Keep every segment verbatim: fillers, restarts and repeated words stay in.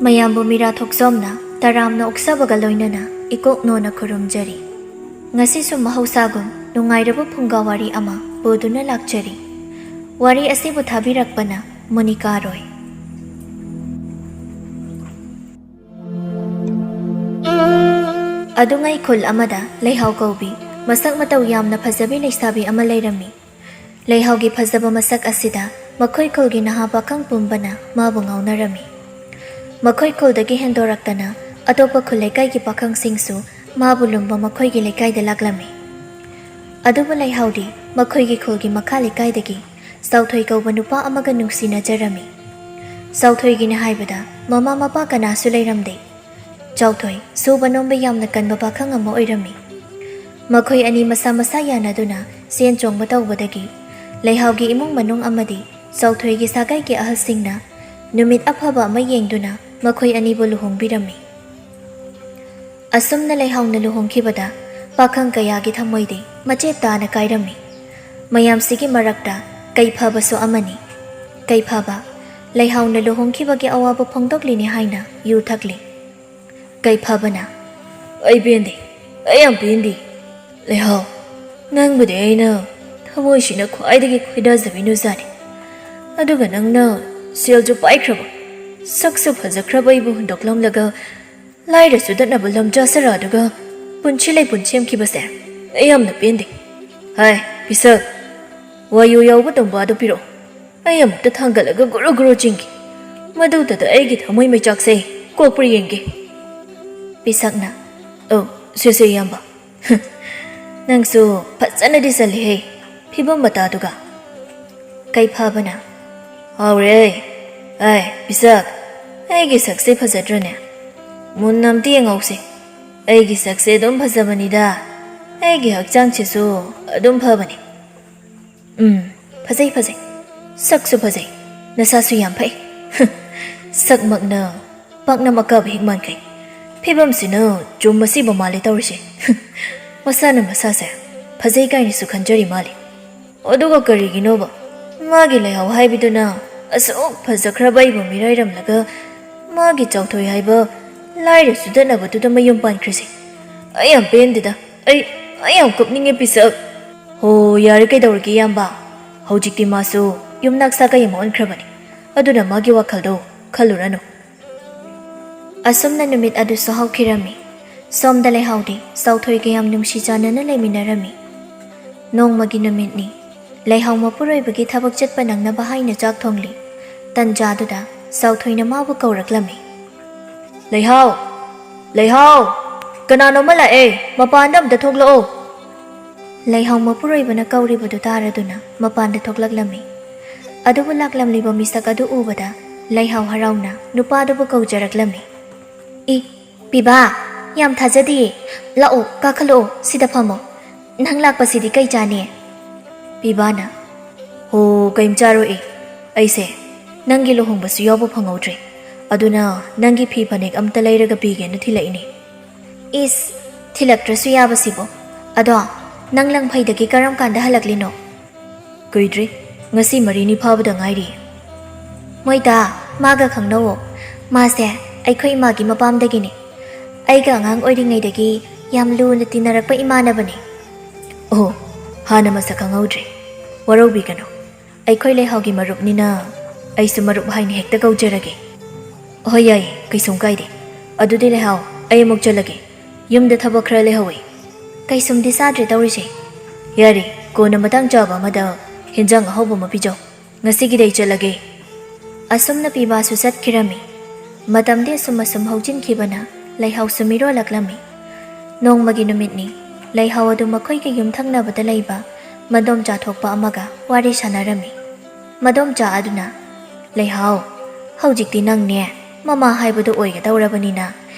ꯃꯌꯥꯝꯕꯨ ꯃꯤꯔꯥ ꯊꯣꯛꯆꯣꯝꯅ ꯇꯔꯥꯝꯅ ꯑꯣꯛꯆꯕꯒ ꯂꯣꯏꯅꯅ ꯏꯀꯣꯛ ꯅꯣꯟꯅ ꯈꯨꯔꯨꯝꯖꯔꯤ꯫ ꯉꯁꯤꯁꯨ ꯃꯍꯧꯁꯥꯒꯨꯝ ꯅꯨꯡꯉꯥꯏꯔꯕ ꯐꯨꯡꯒꯥ ꯋꯥꯔꯤ ꯑꯃ ꯄꯨꯗꯨꯅ ꯂꯥꯛꯆꯔꯤ꯫ ꯋꯥꯔꯤ ꯑꯁꯤꯕꯨ ꯊꯥꯕꯤꯔꯛꯄꯅ ꯃꯣꯅꯤꯀꯥ ꯔꯣꯏ꯫ ꯑꯗꯨꯉꯩ ꯈꯨꯜ ꯑꯃꯗ ꯂꯩꯍꯥꯎ ꯀꯧꯕꯤ ꯃꯁꯛ ꯃꯇꯧ ꯌꯥꯝꯅ ꯐꯖꯕꯤ ꯂꯩꯁꯥꯕꯤ ꯑꯃ ꯂꯩꯔꯝꯃꯤ꯫ ꯂꯩꯍꯥꯎꯒꯤ ꯐꯖꯕ ꯃꯁꯛ ꯑꯁꯤꯗ ꯃꯈꯣꯏ ꯈꯨꯜꯒꯤ ꯅꯍꯥ ꯄꯥꯈꯪ ꯄꯨꯝꯕꯅ ꯃꯥꯕꯨ ꯉꯥꯎꯅꯔꯝꯃꯤ꯫ ꯃꯈꯣꯏ ꯈꯨꯜꯗꯒꯤ ꯍꯦꯟꯗꯣꯔꯛꯇꯅ ꯑꯇꯣꯞꯄ ꯈꯨꯜ ꯂꯩꯀꯥꯏꯒꯤ ꯄꯥꯈꯪꯁꯤꯡꯁꯨ ꯃꯥꯕꯨ ꯂꯨꯝꯕ ꯃꯈꯣꯏꯒꯤ ꯂꯩꯀꯥꯏꯗ ꯂꯥꯛꯂꯝꯃꯤ꯫ ꯑꯗꯨꯕꯨ ꯂꯩꯍꯥꯎꯗꯤ ꯃꯈꯣꯏꯒꯤ ꯈꯨꯜꯒꯤ ꯃꯈꯥ ꯂꯩꯀꯥꯏꯗꯒꯤ ꯆꯥꯎꯊꯣꯏ ꯀꯧꯕ ꯅꯨꯄꯥ ꯑꯃꯒ ꯅꯨꯡꯁꯤꯅꯖꯔꯝꯃꯤ꯫ ꯆꯥꯎꯊꯣꯏꯒꯤꯅ ꯍꯥꯏꯕꯗ ꯃꯃꯥ ꯃꯄꯥ ꯀꯅꯥꯁꯨ ꯂꯩꯔꯝꯗꯦ꯫ ꯆꯥꯎꯊꯣꯏ ꯁꯨꯕ ꯅꯣꯝꯕ ꯌꯥꯝꯅ ꯀꯟꯕ ꯄꯥꯈꯪ ꯑꯃ ꯑꯣꯏꯔꯝꯃꯤ꯫ ꯃꯈꯣꯏ ꯑꯅꯤ ꯃꯁꯥ ꯃꯁꯥ ꯌꯥꯅꯗꯨꯅ ꯆꯦꯟ ꯆꯣꯡꯕ ꯇꯧꯕꯗꯒꯤ ꯂꯩꯍꯥꯎꯒꯤ ꯏꯃꯨꯡ ꯃꯅꯨꯡ ꯑꯃꯗꯤ ꯆꯥꯎꯊꯣꯏꯒꯤ ꯁꯥꯒꯩꯒꯤ ꯑꯍꯜꯁꯤꯡꯅ ꯅꯨꯃꯤꯠ ꯑꯐꯕ ꯑꯃ ꯌꯦꯡꯗꯨꯅ ꯃꯈꯣꯏ ꯑꯅꯤꯕꯨ ꯂꯨꯍꯣꯡꯕꯤꯔꯝꯃꯤ꯫ ꯑꯁꯨꯝꯅ ꯂꯩꯍꯥꯎꯅ ꯂꯨꯍꯣꯡꯈꯤꯕꯗ ꯄꯥꯈꯪ ꯀꯌꯥꯒꯤ ꯊꯃꯣꯏꯗꯤ ꯃꯆꯦꯠ ꯇꯥꯅ ꯀꯥꯏꯔꯝꯃꯤ꯫ ꯃꯌꯥꯝꯁꯤꯒꯤ ꯃꯔꯛꯇ ꯀꯩꯐꯕꯁꯨ ꯑꯃꯅꯤ꯫ ꯀꯩꯐꯕ ꯂꯩꯍꯥꯎꯅ ꯂꯨꯍꯣꯡꯈꯤꯕꯒꯤ ꯑꯋꯥꯕ ꯐꯣꯡꯗꯣꯛꯂꯤꯅꯤ ꯍꯥꯏꯅ ꯌꯨ ꯊꯛꯂꯤ꯫ ꯀꯩꯐꯕꯅ, "ꯑꯩ ꯄꯦꯟꯗꯦ, ꯑꯩ ꯌꯥꯝ ꯄꯦꯟꯗꯦ꯫ ꯂꯩꯍꯥꯎ, ꯅꯪꯕꯨꯗꯤ ꯑꯩꯅ ꯊꯃꯣꯏꯁꯤꯅ ꯈ꯭ꯋꯥꯏꯗꯒꯤ ꯈꯣꯏꯗꯥꯖꯕꯤ ꯅꯨꯖꯥꯅꯤ꯫ ꯑꯗꯨꯒ ꯅꯪꯅ ꯁꯦꯜꯁꯨ ꯄꯥꯏꯈ꯭ꯔꯕ, ꯁꯛꯁꯨ ꯐꯖꯈ꯭ꯔꯕ ꯑꯩꯕꯨ ꯍꯨꯟꯗꯣꯛꯂꯝꯂꯒ ꯂꯥꯏꯔ ꯆꯨꯗꯠꯅꯕ ꯂꯝꯖꯥ ꯁꯔꯥꯗꯨꯒ ꯄꯨꯟꯁꯤ ꯂꯩꯄꯨꯟ ꯁꯦꯝꯈꯤꯕꯁꯦ ꯑꯩ ꯌꯥꯝꯅ ꯄꯦꯟꯗꯦ꯫ ꯍꯥꯏ, ꯄꯤꯁꯛ, ꯋꯥꯌꯨ ꯌꯥꯎꯕ ꯇꯣꯝꯕꯥꯗꯨ ꯄꯤꯔꯛꯑꯣ꯫ ꯑꯩ ꯑꯃꯨꯛꯇ ꯊꯥꯡꯒꯠꯂꯒ ꯒꯨꯔꯨ ꯒꯨꯔꯨ ꯆꯤꯡꯒꯦ꯫ ꯃꯗꯨꯗꯨꯗ ꯑꯩꯒꯤ ꯊꯃꯣꯏ ꯃꯩꯆꯥꯛꯁꯦ ꯀꯣꯛꯄ꯭ꯔꯥ ꯌꯦꯡꯒꯦ꯫" ꯄꯤꯁꯛꯅ, "ꯑꯧ, ꯁꯦ ꯁꯦ, ꯏꯌꯥꯝꯕ꯫ ꯅꯪꯁꯨ ꯐꯖꯅꯗꯤ ꯆꯜꯂꯤꯍꯦ, ꯐꯤꯕꯝ ꯃꯇꯥꯗꯨꯒ꯫" ꯀꯩꯐꯕꯅ, "ꯍꯥꯎꯔꯦ꯫ ꯑꯦ, ꯄꯤꯁꯛ, ꯑꯩꯒꯤ ꯁꯛꯁꯦ ꯐꯖꯗ꯭ꯔꯅꯦ? ꯃꯨꯟꯅ ꯑꯝꯇ ꯌꯦꯡꯍꯧꯁꯦ꯫ ꯑꯩꯒꯤ ꯁꯛꯁꯦ ꯑꯗꯨꯝ ꯐꯖꯕꯅꯤꯗ꯫ ꯑꯩꯒꯤ ꯍꯛꯆꯥꯡꯁꯤꯁꯨ ꯑꯗꯨꯝ ꯐꯕꯅꯤ꯫" "ꯎꯝ, ꯐꯖꯩ, ꯐꯖꯩ꯫ ꯁꯛꯁꯨ ꯐꯖꯩ, ꯅꯁꯥꯁꯨ ꯌꯥꯝ ꯐꯩ꯫ ꯁꯛꯃꯛꯅ ꯄꯥꯛꯅꯝ ꯑꯀꯥꯕ ꯍꯦꯛ ꯃꯥꯟꯈꯩ꯫ ꯐꯤꯕꯝꯁꯤꯅ ꯆꯨꯝ ꯑꯁꯤꯕ ꯃꯥꯜꯂꯦ ꯇꯧꯔꯤꯁꯦ꯫ ꯃꯁꯥꯅ ꯃꯁꯥꯁꯦ ꯐꯖꯩ ꯀꯥꯏꯅꯁꯨ ꯈꯟꯖꯔꯤ ꯃꯥꯜꯂꯤ꯫ ꯑꯗꯨꯒ ꯀꯔꯤꯒꯤꯅꯣꯕ ꯃꯥꯒꯤ ꯂꯩꯍꯥꯎ ꯍꯥꯏꯕꯤꯗꯨꯅ ꯑꯁꯨꯛ ꯐꯖꯈ꯭ꯔꯕ ꯑꯩꯕꯨ ꯃꯤꯔꯥꯏꯔꯝꯂꯒ ꯃꯥꯒꯤ ꯆꯥꯎꯊꯣꯏ ꯍꯥꯏꯕ ꯂꯥꯏꯔ ꯆꯨꯗꯠꯅꯕꯗꯨꯗ ꯃꯌꯨꯝ ꯄꯥꯟꯈ꯭ꯔꯤꯁꯦ꯫ ꯑꯩ ꯌꯥꯝ ꯄꯦꯟꯗꯦꯗ꯫ ꯑꯩ, ꯑꯩ ꯌꯥꯝ ꯀꯞꯅꯤꯡꯉꯦ, ꯄꯤꯁꯛ꯫ ꯍꯣ, ꯌꯥꯔꯦ, ꯀꯩꯗꯧꯔꯒꯦ, ꯏꯌꯥꯝꯕ? ꯍꯧꯖꯤꯛꯇꯤ ꯃꯥꯁꯨ ꯌꯨꯝꯅꯥꯛ ꯁꯥꯒꯩ ꯑꯃ ꯑꯣꯟꯈ꯭ꯔꯕꯅꯤ꯫ ꯑꯗꯨꯅ ꯃꯥꯒꯤ ꯋꯥꯈꯜꯗꯣ ꯈꯜꯂꯨꯔꯅꯨ꯫ ꯑꯁꯨꯝꯅ ꯅꯨꯃꯤꯠ ꯑꯗꯨꯁꯨ ꯍꯧꯈꯤꯔꯝꯃꯤ꯫ ꯁꯣꯝꯗ ꯂꯩꯍꯥꯎꯗꯤ ꯆꯥꯎꯊꯣꯏꯒ ꯌꯥꯝ ꯅꯨꯡꯁꯤ ꯆꯥꯟꯅꯅ ꯂꯩꯃꯤꯟꯅꯔꯝꯃꯤ꯫ ꯅꯣꯡꯃꯒꯤ ꯅꯨꯃꯤꯠꯅꯤ꯫ ꯂꯩꯍꯥꯎ ꯃꯄꯨꯔꯣꯏꯕꯒꯤ ꯊꯕꯛ ꯆꯠꯄ ꯅꯪꯅꯕ ꯍꯥꯏꯅ ꯆꯥꯛ ꯊꯣꯡꯂꯤ꯫ ꯇꯟꯖꯥꯗꯨꯗ ꯆꯥꯎꯊꯣꯏꯅ ꯃꯥꯕꯨ ꯀꯧꯔꯛꯂꯝꯃꯤ꯫ "ꯂꯩꯍꯥꯎ! ꯂꯩꯍꯥꯎ! ꯀꯅꯥꯅꯣꯝꯃ ꯂꯥꯛꯑꯦ, ꯃꯄꯥꯟꯗ ꯑꯝꯇ ꯊꯣꯛꯂꯛꯑꯣ!" ꯂꯩꯍꯥꯎ ꯃꯄꯨꯔꯣꯏꯕꯅ ꯀꯧꯔꯤꯕꯗꯨ ꯇꯥꯔꯗꯨꯅ ꯃꯄꯥꯟꯗ ꯊꯣꯛꯂꯛꯂꯝꯃꯤ꯫ ꯑꯗꯨꯕꯨ ꯂꯥꯛꯂꯝꯂꯤꯕ ꯃꯤꯁꯛ ꯑꯗꯨ ꯎꯕꯗ ꯂꯩꯍꯥꯎ ꯍꯔꯥꯎꯅ ꯅꯨꯄꯥꯗꯨꯕꯨ ꯀꯧꯖꯔꯛꯂꯝꯃꯤ꯫ "ꯏ, ꯄꯤꯕꯥ, ꯌꯥꯝ ꯊꯥꯖꯗꯤꯌꯦ꯫ ꯂꯥꯛꯑꯣ, ꯀꯥꯈꯠꯂꯛꯑꯣ, ꯁꯤꯗ ꯐꯝꯃꯣ꯫ ꯅꯪ ꯂꯥꯛꯄꯁꯤꯗꯤ ꯀꯩ ꯆꯥꯅꯤ?" ꯄꯤꯕꯥꯅ, "ꯍꯣ, ꯀꯩꯝ ꯆꯥꯔꯣꯏ꯫ ꯑꯩꯁꯦ ꯅꯪꯒꯤ ꯂꯨꯍꯣꯡꯕꯁꯨ ꯌꯥꯎꯕ ꯐꯪꯍꯧꯗ꯭ꯔꯦ꯫ ꯑꯗꯨꯅ ꯅꯪꯒꯤ ꯐꯤ ꯐꯅꯦꯛ ꯑꯝꯇ ꯂꯩꯔꯒ ꯄꯤꯒꯦꯅ ꯊꯤꯜꯂꯛꯏꯅꯦ꯫" "ꯏꯁ, ꯊꯤꯜꯂꯛꯇ꯭ꯔꯁꯨ ꯌꯥꯕꯁꯤꯕꯨ꯫ ꯑꯗꯣ, ꯅꯪ ꯂꯪꯐꯩꯗꯒꯤ ꯀꯔꯝ ꯀꯥꯟꯗ ꯍꯜꯂꯛꯂꯤꯅꯣ?" "ꯀꯨꯏꯗ꯭ꯔꯤ, ꯉꯁꯤ ꯃꯔꯤꯅꯤ ꯐꯥꯕꯗ ꯉꯥꯏꯔꯤ꯫" "ꯃꯣꯏꯗ, ꯃꯥꯒ ꯈꯪꯅꯧꯋꯣ꯫ ꯃꯥꯁꯦ ꯑꯩꯈꯣꯏ ꯏꯃꯥꯒꯤ ꯃꯄꯥꯝꯗꯒꯤꯅꯤ꯫ ꯑꯩꯒ ꯑꯉꯥꯡ ꯑꯣꯏꯔꯤꯉꯩꯗꯒꯤ ꯌꯥꯝ ꯂꯨꯅ ꯇꯤꯟꯅꯔꯛꯄ ꯏꯃꯥꯟꯅꯕꯅꯤ꯫" "ꯑꯣ, ꯍꯥꯟꯅ ꯃꯁꯛ ꯈꯪꯍꯧꯗ꯭ꯔꯦ꯫ ꯋꯥꯔꯧꯕꯤꯒꯅꯨ꯫ ꯑꯩꯈꯣꯏ ꯂꯩꯍꯥꯎꯒꯤ ꯃꯔꯨꯞꯅꯤꯅ ꯑꯩꯁꯨ ꯃꯔꯨꯞ ꯍꯥꯏꯅ ꯍꯦꯛꯇ ꯀꯧꯖꯔꯒꯦ꯫" "ꯍꯣꯏ, ꯌꯥꯏꯌꯦ, ꯀꯩꯁꯨꯝ ꯀꯥꯏꯗꯦ꯫ ꯑꯗꯨꯗꯤ ꯂꯩꯍꯥꯎ, ꯑꯩ ꯑꯃꯨꯛ ꯆꯠꯂꯒꯦ꯫ ꯌꯨꯝꯗ ꯊꯕꯛ ꯈꯔ ꯂꯩꯍꯧꯋꯤ꯫" "ꯀꯩꯁꯨꯝꯗꯤ ꯆꯥꯗ꯭ꯔꯦ ꯇꯧꯔꯤꯁꯦ꯫" "ꯌꯥꯔꯦ, ꯀꯣꯟꯅ ꯃꯇꯥꯡ ꯆꯥꯕ ꯑꯃꯗ ꯍꯦꯟꯖꯥꯡ ꯑꯍꯥꯎꯕ ꯑꯃ ꯄꯤꯖꯧ꯫ ꯉꯁꯤꯒꯤꯗꯤ ꯑꯩ ꯆꯠꯂꯒꯦ꯫" ꯑꯁꯨꯝꯅ ꯄꯤꯕꯥꯁꯨ ꯆꯠꯈꯤꯔꯝꯃꯤ꯫ ꯃꯇꯝꯗꯤ ꯑꯁꯨꯝ ꯑꯁꯨꯝ ꯍꯧꯖꯤꯟꯈꯤꯕꯅ ꯂꯩꯍꯥꯎꯁꯨ ꯃꯤꯔꯣꯜꯂꯛꯂꯝꯃꯤ꯫ ꯅꯣꯡꯃꯒꯤ ꯅꯨꯃꯤꯠꯅꯤ꯫ ꯂꯩꯍꯥꯎ ꯑꯗꯨ ꯃꯈꯣꯏꯒꯤ ꯌꯨꯝꯊꯪꯅꯕꯗ ꯂꯩꯕ ꯃꯗꯣꯝꯆꯥ ꯊꯣꯛꯄ ꯑꯃꯒ ꯋꯥꯔꯤ ꯁꯥꯟꯅꯔꯝꯃꯤ꯫ ꯃꯗꯣꯝꯆꯥ ꯑꯗꯨꯅ, "ꯂꯩꯍꯥꯎ, ꯍꯧꯖꯤꯛꯇꯤ ꯅꯪꯅꯦ ꯃꯃꯥ ꯍꯥꯏꯕꯗꯨ ꯑꯣꯏꯒꯗꯧꯔꯕꯅꯤꯅ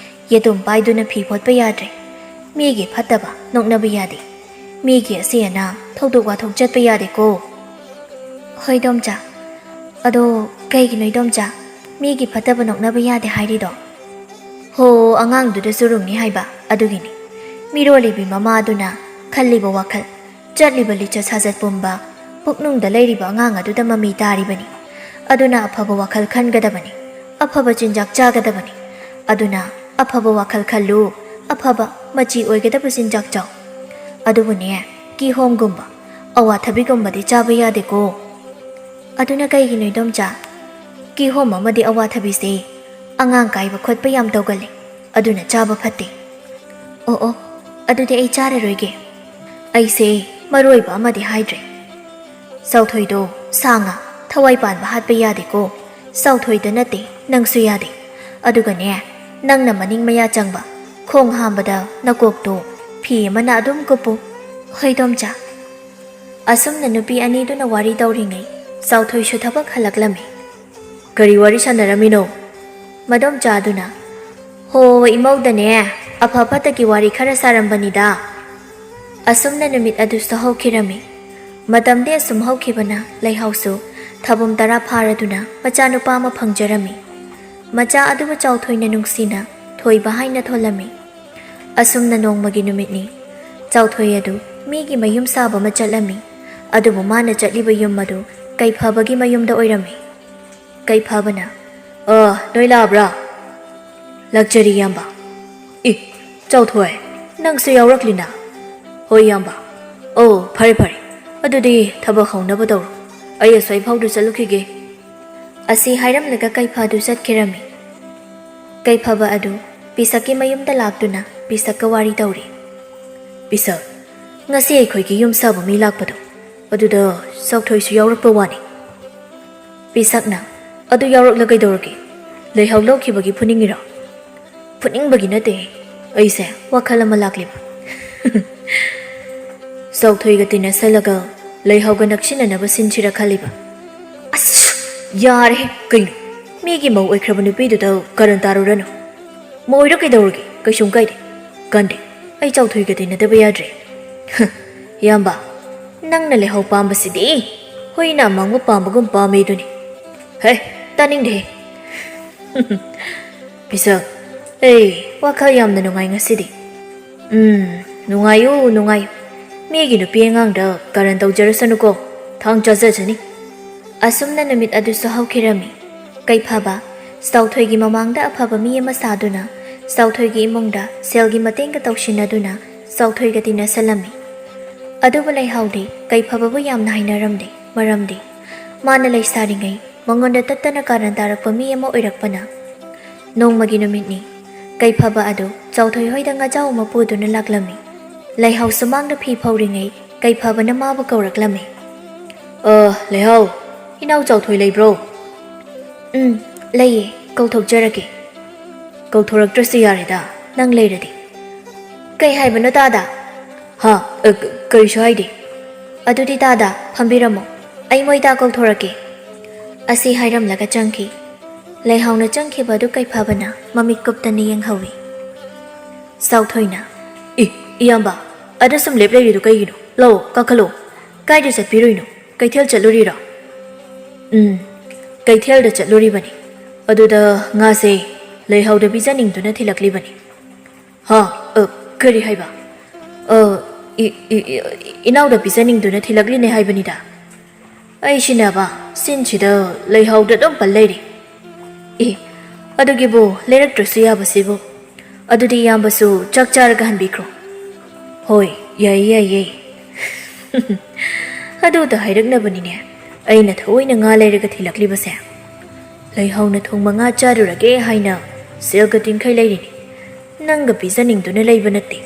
ꯌꯦꯇꯨꯝ ꯄꯥꯏꯗꯨꯅ ꯐꯤ ꯐꯣꯠꯄ ꯌꯥꯗ꯭ꯔꯦ꯫ ꯃꯤꯒꯤ ꯐꯠꯇꯕ ꯅꯣꯛꯅꯕ ꯌꯥꯗꯦ꯫ ꯃꯤꯒꯤ ꯑꯁꯤ ꯑꯅꯥ ꯊꯧꯗꯣꯛ ꯋꯥꯊꯣꯛ ꯆꯠꯄ ꯌꯥꯗꯦꯀꯣ꯫" "ꯍꯣꯏ ꯏꯗꯣꯝꯆꯥ꯫ ꯑꯗꯣ ꯀꯩꯒꯤꯅꯣ ꯏꯗꯣꯝꯆꯥ ꯃꯤꯒꯤ ꯐꯠꯇꯕ ꯅꯣꯛꯅꯕ ꯌꯥꯗꯦ ꯍꯥꯏꯔꯤꯗꯣ?" "ꯍꯣ, ꯑꯉꯥꯡꯗꯨꯗ ꯆꯨꯔꯨꯡꯅꯤ ꯍꯥꯏꯕ ꯑꯗꯨꯒꯤꯅꯤ꯫ ꯃꯤꯔꯣꯜꯂꯤꯕꯤ ꯃꯃꯥ ꯑꯗꯨꯅ ꯈꯜꯂꯤꯕ ꯋꯥꯈꯜ, ꯆꯠꯂꯤꯕ ꯂꯤꯆꯠ ꯁꯥꯖꯠ ꯄꯨꯝꯕ ꯄꯨꯛꯅꯨꯡꯗ ꯂꯩꯔꯤꯕ ꯑꯉꯥꯡ ꯑꯗꯨꯗ ꯃꯃꯤ ꯇꯥꯔꯤꯕꯅꯤ꯫ ꯑꯗꯨꯅ ꯑꯐꯕ ꯋꯥꯈꯜ ꯈꯟꯒꯗꯕꯅꯤ꯫ ꯑꯐꯕ ꯆꯤꯟꯖꯥꯛ ꯆꯥꯒꯗꯕꯅꯤ꯫ ꯑꯗꯨꯅ ꯑꯐꯕ ꯋꯥꯈꯜ ꯈꯜꯂꯨ, ꯑꯐꯕ ꯃꯆꯤ ꯑꯣꯏꯒꯗꯕ ꯆꯤꯟꯖꯥꯛ ꯆꯥꯎ꯫ ꯑꯗꯨꯕꯨꯅꯦ, ꯀꯤꯍꯣꯝꯒꯨꯝꯕ, ꯑꯋꯥꯊꯕꯤꯒꯨꯝꯕꯗꯤ ꯆꯥꯕ ꯌꯥꯗꯦꯀꯣ꯫ ꯑꯗꯨꯅ ꯀꯩꯒꯤꯅꯣ, ꯏꯗꯣꯝꯆꯥ? ꯀꯤꯍꯣꯝ ꯑꯃꯗꯤ ꯑꯋꯥꯊꯕꯤꯁꯦ ꯑꯉꯥꯡ ꯀꯥꯏꯕ ꯈꯣꯠꯄ ꯌꯥꯝ ꯇꯧꯒꯜꯂꯤ, ꯑꯗꯨꯅ ꯆꯥꯕ ꯐꯠꯇꯦ꯫ ꯑꯣ ꯑꯣ, ꯑꯗꯨꯗꯤ ꯑꯩ ꯆꯥꯔꯔꯣꯏꯒꯦ꯫ ꯑꯩꯁꯦ ꯃꯔꯨ ꯑꯣꯏꯕ ꯑꯃꯗꯤ ꯍꯥꯏꯗ꯭ꯔꯦ꯫ ꯆꯥꯎꯊꯣꯏꯗꯣ ꯁꯥ ꯉꯥ ꯊꯋꯥꯏ ꯄꯥꯟꯕ ꯍꯥꯠꯄ ꯌꯥꯗꯦꯀꯣ꯫ ꯆꯥꯎꯊꯣꯏꯗ ꯅꯠꯇꯦ, ꯅꯪꯁꯨ ꯌꯥꯗꯦ꯫ ꯑꯗꯨꯒꯅꯦ, ꯅꯪꯅ ꯃꯅꯤꯡ ꯃꯌꯥ ꯆꯪꯕ, ꯈꯣꯡ ꯍꯥꯝꯕꯗ ꯅꯀꯣꯛꯇꯣ ꯐꯤ ꯑꯃꯅ ꯑꯗꯨꯝ ꯀꯨꯞꯄꯨ꯫ ꯍꯣꯏ, ꯏꯗꯣꯝꯆꯥ꯫ ꯑꯁꯨꯝꯅ ꯅꯨꯄꯤ ꯑꯅꯤꯗꯨꯅ ꯋꯥꯔꯤ ꯇꯧꯔꯤꯉꯩ, ꯆꯥꯎꯊꯣꯏꯁꯨ ꯊꯕꯛ ꯍꯜꯂꯛꯂꯝꯃꯤ꯫ "ꯀꯔꯤ ꯋꯥꯔꯤ ꯁꯥꯟꯅꯔꯝꯃꯤꯅꯣ?" ꯃꯗꯣꯝꯆꯥꯗꯨꯅ, "ꯍꯣ, ꯏꯃꯧꯗꯅꯦ, ꯑꯐ ꯐꯠꯇꯒꯤ ꯋꯥꯔꯤ ꯈꯔ ꯁꯥꯔꯝꯕꯅꯤꯗ"꯫ ꯑꯁꯨꯝꯅ ꯅꯨꯃꯤꯠ ꯑꯗꯨꯁꯨ ꯍꯧꯈꯤꯔꯝꯃꯤ꯫ ꯃꯇꯝꯗꯤ ꯑꯁꯨꯝ ꯍꯧꯈꯤꯕꯅ ꯂꯩꯍꯥꯎꯁꯨ ꯊꯥꯕꯨꯝ ꯇꯔꯥ ꯐꯥꯔꯗꯨꯅ ꯃꯆꯥꯅꯨꯄꯥ ꯑꯃ ꯐꯪꯖꯔꯝꯃꯤ꯫ ꯃꯆꯥ ꯑꯗꯨꯕꯨ ꯆꯥꯎꯊꯣꯏꯅ ꯅꯨꯡꯁꯤꯅ ꯊꯣꯏꯕ ꯍꯥꯏꯅ ꯊꯣꯜꯂꯝꯃꯤ꯫ ꯑꯁꯨꯝꯅ ꯅꯣꯡꯃꯒꯤ ꯅꯨꯃꯤꯠꯅꯤ꯫ ꯆꯥꯎꯊꯣꯏ ꯑꯗꯨ ꯃꯤꯒꯤ ꯃꯌꯨꯝ ꯁꯥꯕ ꯑꯃ ꯆꯠꯂꯝꯃꯤ꯫ ꯑꯗꯨꯕꯨ ꯃꯥꯅ ꯆꯠꯂꯤꯕ ꯌꯨꯝ ꯑꯗꯨ ꯀꯩꯐꯕꯒꯤ ꯃꯌꯨꯝꯗ ꯑꯣꯏꯔꯝꯃꯤ꯫ ꯀꯩꯐꯕꯅ, "ꯑ, ꯅꯣꯏ ꯂꯥꯛꯑꯕ꯭ꯔꯥ?" "ꯂꯥꯛꯆꯔꯤ, ꯏꯌꯥꯝꯕ꯫" "ꯏ, ꯆꯥꯎꯊꯣꯏ, ꯅꯪꯁꯨ ꯌꯥꯎꯔꯛꯂꯤꯅ?" "ꯍꯣꯏ, ꯏꯌꯥꯝꯕ꯫" "ꯑꯣ, ꯐꯔꯦ, ꯐꯔꯦ꯫ ꯑꯗꯨꯗꯤ ꯊꯕꯛ ꯍꯧꯅꯕ ꯇꯧꯔꯣ꯫ ꯑꯩ ꯑꯁ꯭ꯋꯥꯏ ꯐꯥꯎꯗ ꯆꯠꯂꯨꯈꯤꯒꯦ"꯫ ꯑꯁꯤ ꯍꯥꯏꯔꯝꯂꯒ ꯀꯩꯐ ꯑꯗꯨ ꯆꯠꯈꯤꯔꯝꯃꯤ꯫ ꯀꯩꯐꯕ ꯑꯗꯨ ꯄꯤꯁꯛꯀꯤ ꯃꯌꯨꯝꯗ ꯂꯥꯛꯇꯨꯅ ꯄꯤꯁꯛꯀ ꯋꯥꯔꯤ ꯇꯧꯔꯤ꯫ "ꯄꯤꯁꯛ, ꯉꯁꯤ ꯑꯩꯈꯣꯏꯒꯤ ꯌꯨꯝ ꯁꯥꯕ ꯃꯤ ꯂꯥꯛꯄꯗꯣ, ꯑꯗꯨꯗ ꯆꯥꯎꯊꯣꯏꯁꯨ ꯌꯥꯎꯔꯛꯄ ꯋꯥꯅꯤ꯫" ꯄꯤꯁꯛꯅ, "ꯑꯗꯨ ꯌꯥꯎꯔꯛꯂ ꯀꯩꯗꯧꯔꯒꯦ? ꯂꯩꯍꯥꯎ ꯂꯧꯈꯤꯕꯒꯤ ꯐꯨꯅꯤꯡꯉꯤꯔꯣ?" "ꯐꯨꯅꯤꯡꯕꯒꯤ ꯅꯠꯇꯦ, ꯑꯩꯁꯦ ꯋꯥꯈꯜ ꯑꯃ ꯂꯥꯛꯂꯤꯕ꯫" "ꯆꯥꯎꯊꯣꯏꯒ ꯇꯤꯟꯅꯁꯜꯂꯒ ꯂꯩꯍꯥꯎꯒ ꯅꯛꯁꯤꯟꯅꯅꯕ ꯁꯤꯟꯁꯤꯔ ꯈꯜꯂꯤꯕ꯫" "ꯑꯁ, ꯌꯥꯔꯦꯍꯦ, ꯀꯩꯅꯣ? ꯃꯤꯒꯤ ꯃꯧ ꯑꯣꯏꯈ꯭ꯔꯕ ꯅꯨꯄꯤꯗꯨꯗ ꯀꯔꯟ ꯇꯥꯔꯨꯔꯅꯨ꯫ ꯃꯧ ꯑꯣꯏꯔꯣ ꯀꯩꯗꯧꯔꯒꯦ? ꯀꯩꯁꯨꯝ ꯀꯥꯏꯗꯦ꯫ ꯀꯟꯗꯦ, ꯑꯩ ꯆꯥꯎꯊꯣꯏꯒ ꯇꯤꯟꯅꯗꯕ ꯌꯥꯗ꯭ꯔꯦ꯫" "ꯍ, ꯏꯌꯥꯝꯕ, ꯅꯪꯅ ꯂꯩꯍꯥꯎ ꯄꯥꯝꯕꯁꯤꯗꯤ ꯍꯨꯏꯅ ꯑꯃꯥꯡꯕ ꯄꯥꯝꯕꯒꯨꯝ ꯄꯥꯝꯃꯦꯗꯨꯅꯤ꯫" "ꯍꯦ, ꯇꯥꯅꯤꯡꯗꯦꯍꯦ꯫" "ꯄꯤꯁꯛ, ꯑꯩ ꯋꯥꯈꯜ ꯌꯥꯝꯅ ꯅꯨꯡꯉꯥꯏ ꯉꯁꯤꯗꯤ꯫" "ꯎꯝ, ꯅꯨꯡꯉꯥꯏꯌꯨ, ꯅꯨꯡꯉꯥꯏꯌꯨ꯫ ꯃꯤꯒꯤ ꯅꯨꯄꯤ ꯑꯉꯥꯡꯗ ꯀꯔꯟ ꯇꯧꯖꯔꯁꯅꯨꯀꯣ, ꯊꯥꯡ ꯆꯥꯖꯖꯅꯤ꯫" ꯑꯁꯨꯝꯅ ꯅꯨꯃꯤꯠ ꯑꯗꯨꯁꯨ ꯍꯧꯈꯤꯔꯝꯃꯤ꯫ ꯀꯩꯐꯕ, ꯆꯥꯎꯊꯣꯏꯒꯤ ꯃꯃꯥꯡꯗ ꯑꯐꯕ ꯃꯤ ꯑꯃ ꯁꯥꯗꯨꯅ ꯆꯥꯎꯊꯣꯏꯒꯤ ꯏꯃꯨꯡꯗ ꯁꯦꯜꯒꯤ ꯃꯇꯦꯡꯒ ꯇꯧꯁꯤꯟꯅꯗꯨꯅ ꯆꯥꯎꯊꯣꯏꯒ ꯇꯤꯟꯅꯁꯜꯂꯝꯃꯤ꯫ ꯑꯗꯨꯕꯨ ꯂꯩꯍꯥꯎꯗꯤ ꯀꯩꯐꯕꯕꯨ ꯌꯥꯝꯅ ꯍꯩꯅꯔꯝꯗꯦ꯫ ꯃꯔꯝꯗꯤ ꯃꯥꯅ ꯂꯩꯁꯥꯔꯤꯉꯩ ꯃꯉꯣꯟꯗ ꯇꯠꯇꯅ ꯀꯥꯔꯟ ꯇꯥꯔꯛꯄ ꯃꯤ ꯑꯃ ꯑꯣꯏꯔꯛꯄꯅ꯫ ꯅꯣꯡꯃꯒꯤ ꯅꯨꯃꯤꯠꯅꯤ꯫ ꯀꯩꯐꯕ ꯑꯗꯨ ꯆꯥꯎꯊꯣꯏ ꯍꯣꯏꯗ ꯉꯥꯖꯥꯎ ꯑꯃ ꯄꯨꯗꯨꯅ ꯂꯥꯛꯂꯝꯃꯤ꯫ ꯂꯩꯍꯥꯎ ꯁꯨꯃꯥꯡꯗ ꯐꯤ ꯐꯧꯔꯤꯉꯩ ꯀꯩꯐꯕꯅ ꯃꯥꯕꯨ ꯀꯧꯔꯛꯂꯝꯃꯤ꯫ "ꯑ, ꯂꯩꯍꯥꯎ, ꯏꯅꯥꯎ ꯆꯥꯎꯊꯣꯏ ꯂꯩꯕ꯭ꯔꯣ?" "ꯎꯝ, ꯂꯩꯌꯦ, ꯀꯧꯊꯣꯛꯆꯔꯒꯦ꯫" "ꯀꯧꯊꯣꯔꯛꯇ꯭ꯔꯁꯨ ꯌꯥꯔꯦꯗ, ꯅꯪ ꯂꯩꯔꯗꯤ꯫" "ꯀꯩ ꯍꯥꯏꯕꯅꯣ ꯇꯥꯗ?" "ꯍꯥ, ꯑ, ꯀ-, ꯀꯔꯤꯁꯨ ꯍꯥꯏꯗꯦ꯫" "ꯑꯗꯨꯗꯤ ꯇꯥꯗ, ꯐꯝꯕꯤꯔꯝꯃꯣ, ꯑꯩ ꯃꯣꯏꯗ ꯀꯧꯊꯣꯔꯛꯀꯦ꯫" ꯑꯁꯤ ꯍꯥꯏꯔꯝꯂꯒ ꯆꯪꯈꯤ꯫ ꯂꯩꯍꯥꯎꯅ ꯆꯪꯈꯤꯕ ꯑꯗꯨ ꯀꯩꯐꯕꯅ ꯃꯃꯤꯠ ꯀꯨꯞꯇꯅ ꯌꯦꯡꯍꯧꯏ꯫ ꯆꯥꯎꯊꯣꯏꯅ, "ꯏ, ꯏꯌꯥꯝꯕ, ꯑꯗ ꯁꯨꯝ ꯂꯦꯞ ꯂꯩꯔꯤꯗꯨ ꯀꯩꯒꯤꯅꯣ? ꯂꯥꯛꯑꯣ, ꯀꯥꯈꯠꯂꯣ꯫ ꯀꯥꯏꯗ ꯆꯠꯄꯤꯔꯨꯏꯅꯣ? ꯀꯩꯊꯦꯜ ꯆꯠꯂꯨꯔꯤꯔꯣ?" "ꯎꯝ, ꯀꯩꯊꯦꯜꯗ ꯆꯠꯂꯨꯔꯤꯕꯅꯤ꯫ ꯑꯗꯨꯗ ꯉꯥꯁꯦ ꯂꯩꯍꯥꯎꯗ ꯄꯤꯖꯅꯤꯡꯗꯨꯅ ꯊꯤꯜꯂꯛꯂꯤꯕꯅꯤ꯫" "ꯍꯥ? ꯑ, ꯀꯔꯤ ꯍꯥꯏꯕ?" "ꯑ, ꯏ-, ꯏ-, ꯏ-, ꯏꯅꯥꯎꯗ ꯄꯤꯖꯅꯤꯡꯗꯨꯅ ꯊꯤꯜꯂꯛꯂꯤꯅꯦ ꯍꯥꯏꯕꯅꯤꯗ꯫" "ꯑꯩꯁꯤꯅꯕ, ꯁꯤꯟꯁꯤꯗ ꯂꯩꯍꯥꯎꯗ ꯑꯗꯨꯝ ꯄꯜ ꯂꯩꯔꯦ꯫" "ꯑꯦ, ꯑꯗꯨꯒꯤꯕꯨ ꯂꯩꯔꯛꯇ꯭ꯔꯁꯨ ꯌꯥꯕꯁꯤꯕꯨ꯫ ꯑꯗꯨꯗꯤ ꯏꯌꯥꯝꯕꯁꯨ ꯆꯥꯛ ꯆꯥꯔꯒ ꯍꯟꯕꯤꯈ꯭ꯔꯣ꯫" "ꯍꯣꯏ, ꯌꯥꯏꯌꯦ, ꯌꯥꯏꯌꯦ꯫" "ꯑꯗꯨꯗ ꯍꯥꯏꯔꯛꯅꯕꯅꯤꯅꯦ ꯑꯩꯅ ꯊꯑꯣꯏꯅ ꯉꯥ ꯂꯩꯔꯒ ꯊꯤꯜꯂꯛꯂꯤꯕꯁꯦ꯫ ꯂꯩꯍꯥꯎꯅ ꯊꯣꯡꯕ ꯉꯥ ꯆꯥꯔꯨꯔꯒꯦ ꯍꯥꯏꯅ ꯁꯦꯜꯒ ꯇꯤꯟꯈꯩ ꯂꯩꯔꯤꯅꯤ꯫ ꯅꯪꯒ ꯄꯤꯖꯅꯤꯡꯗꯨꯅ ꯂꯩꯕ ꯅꯠꯇꯦ꯫"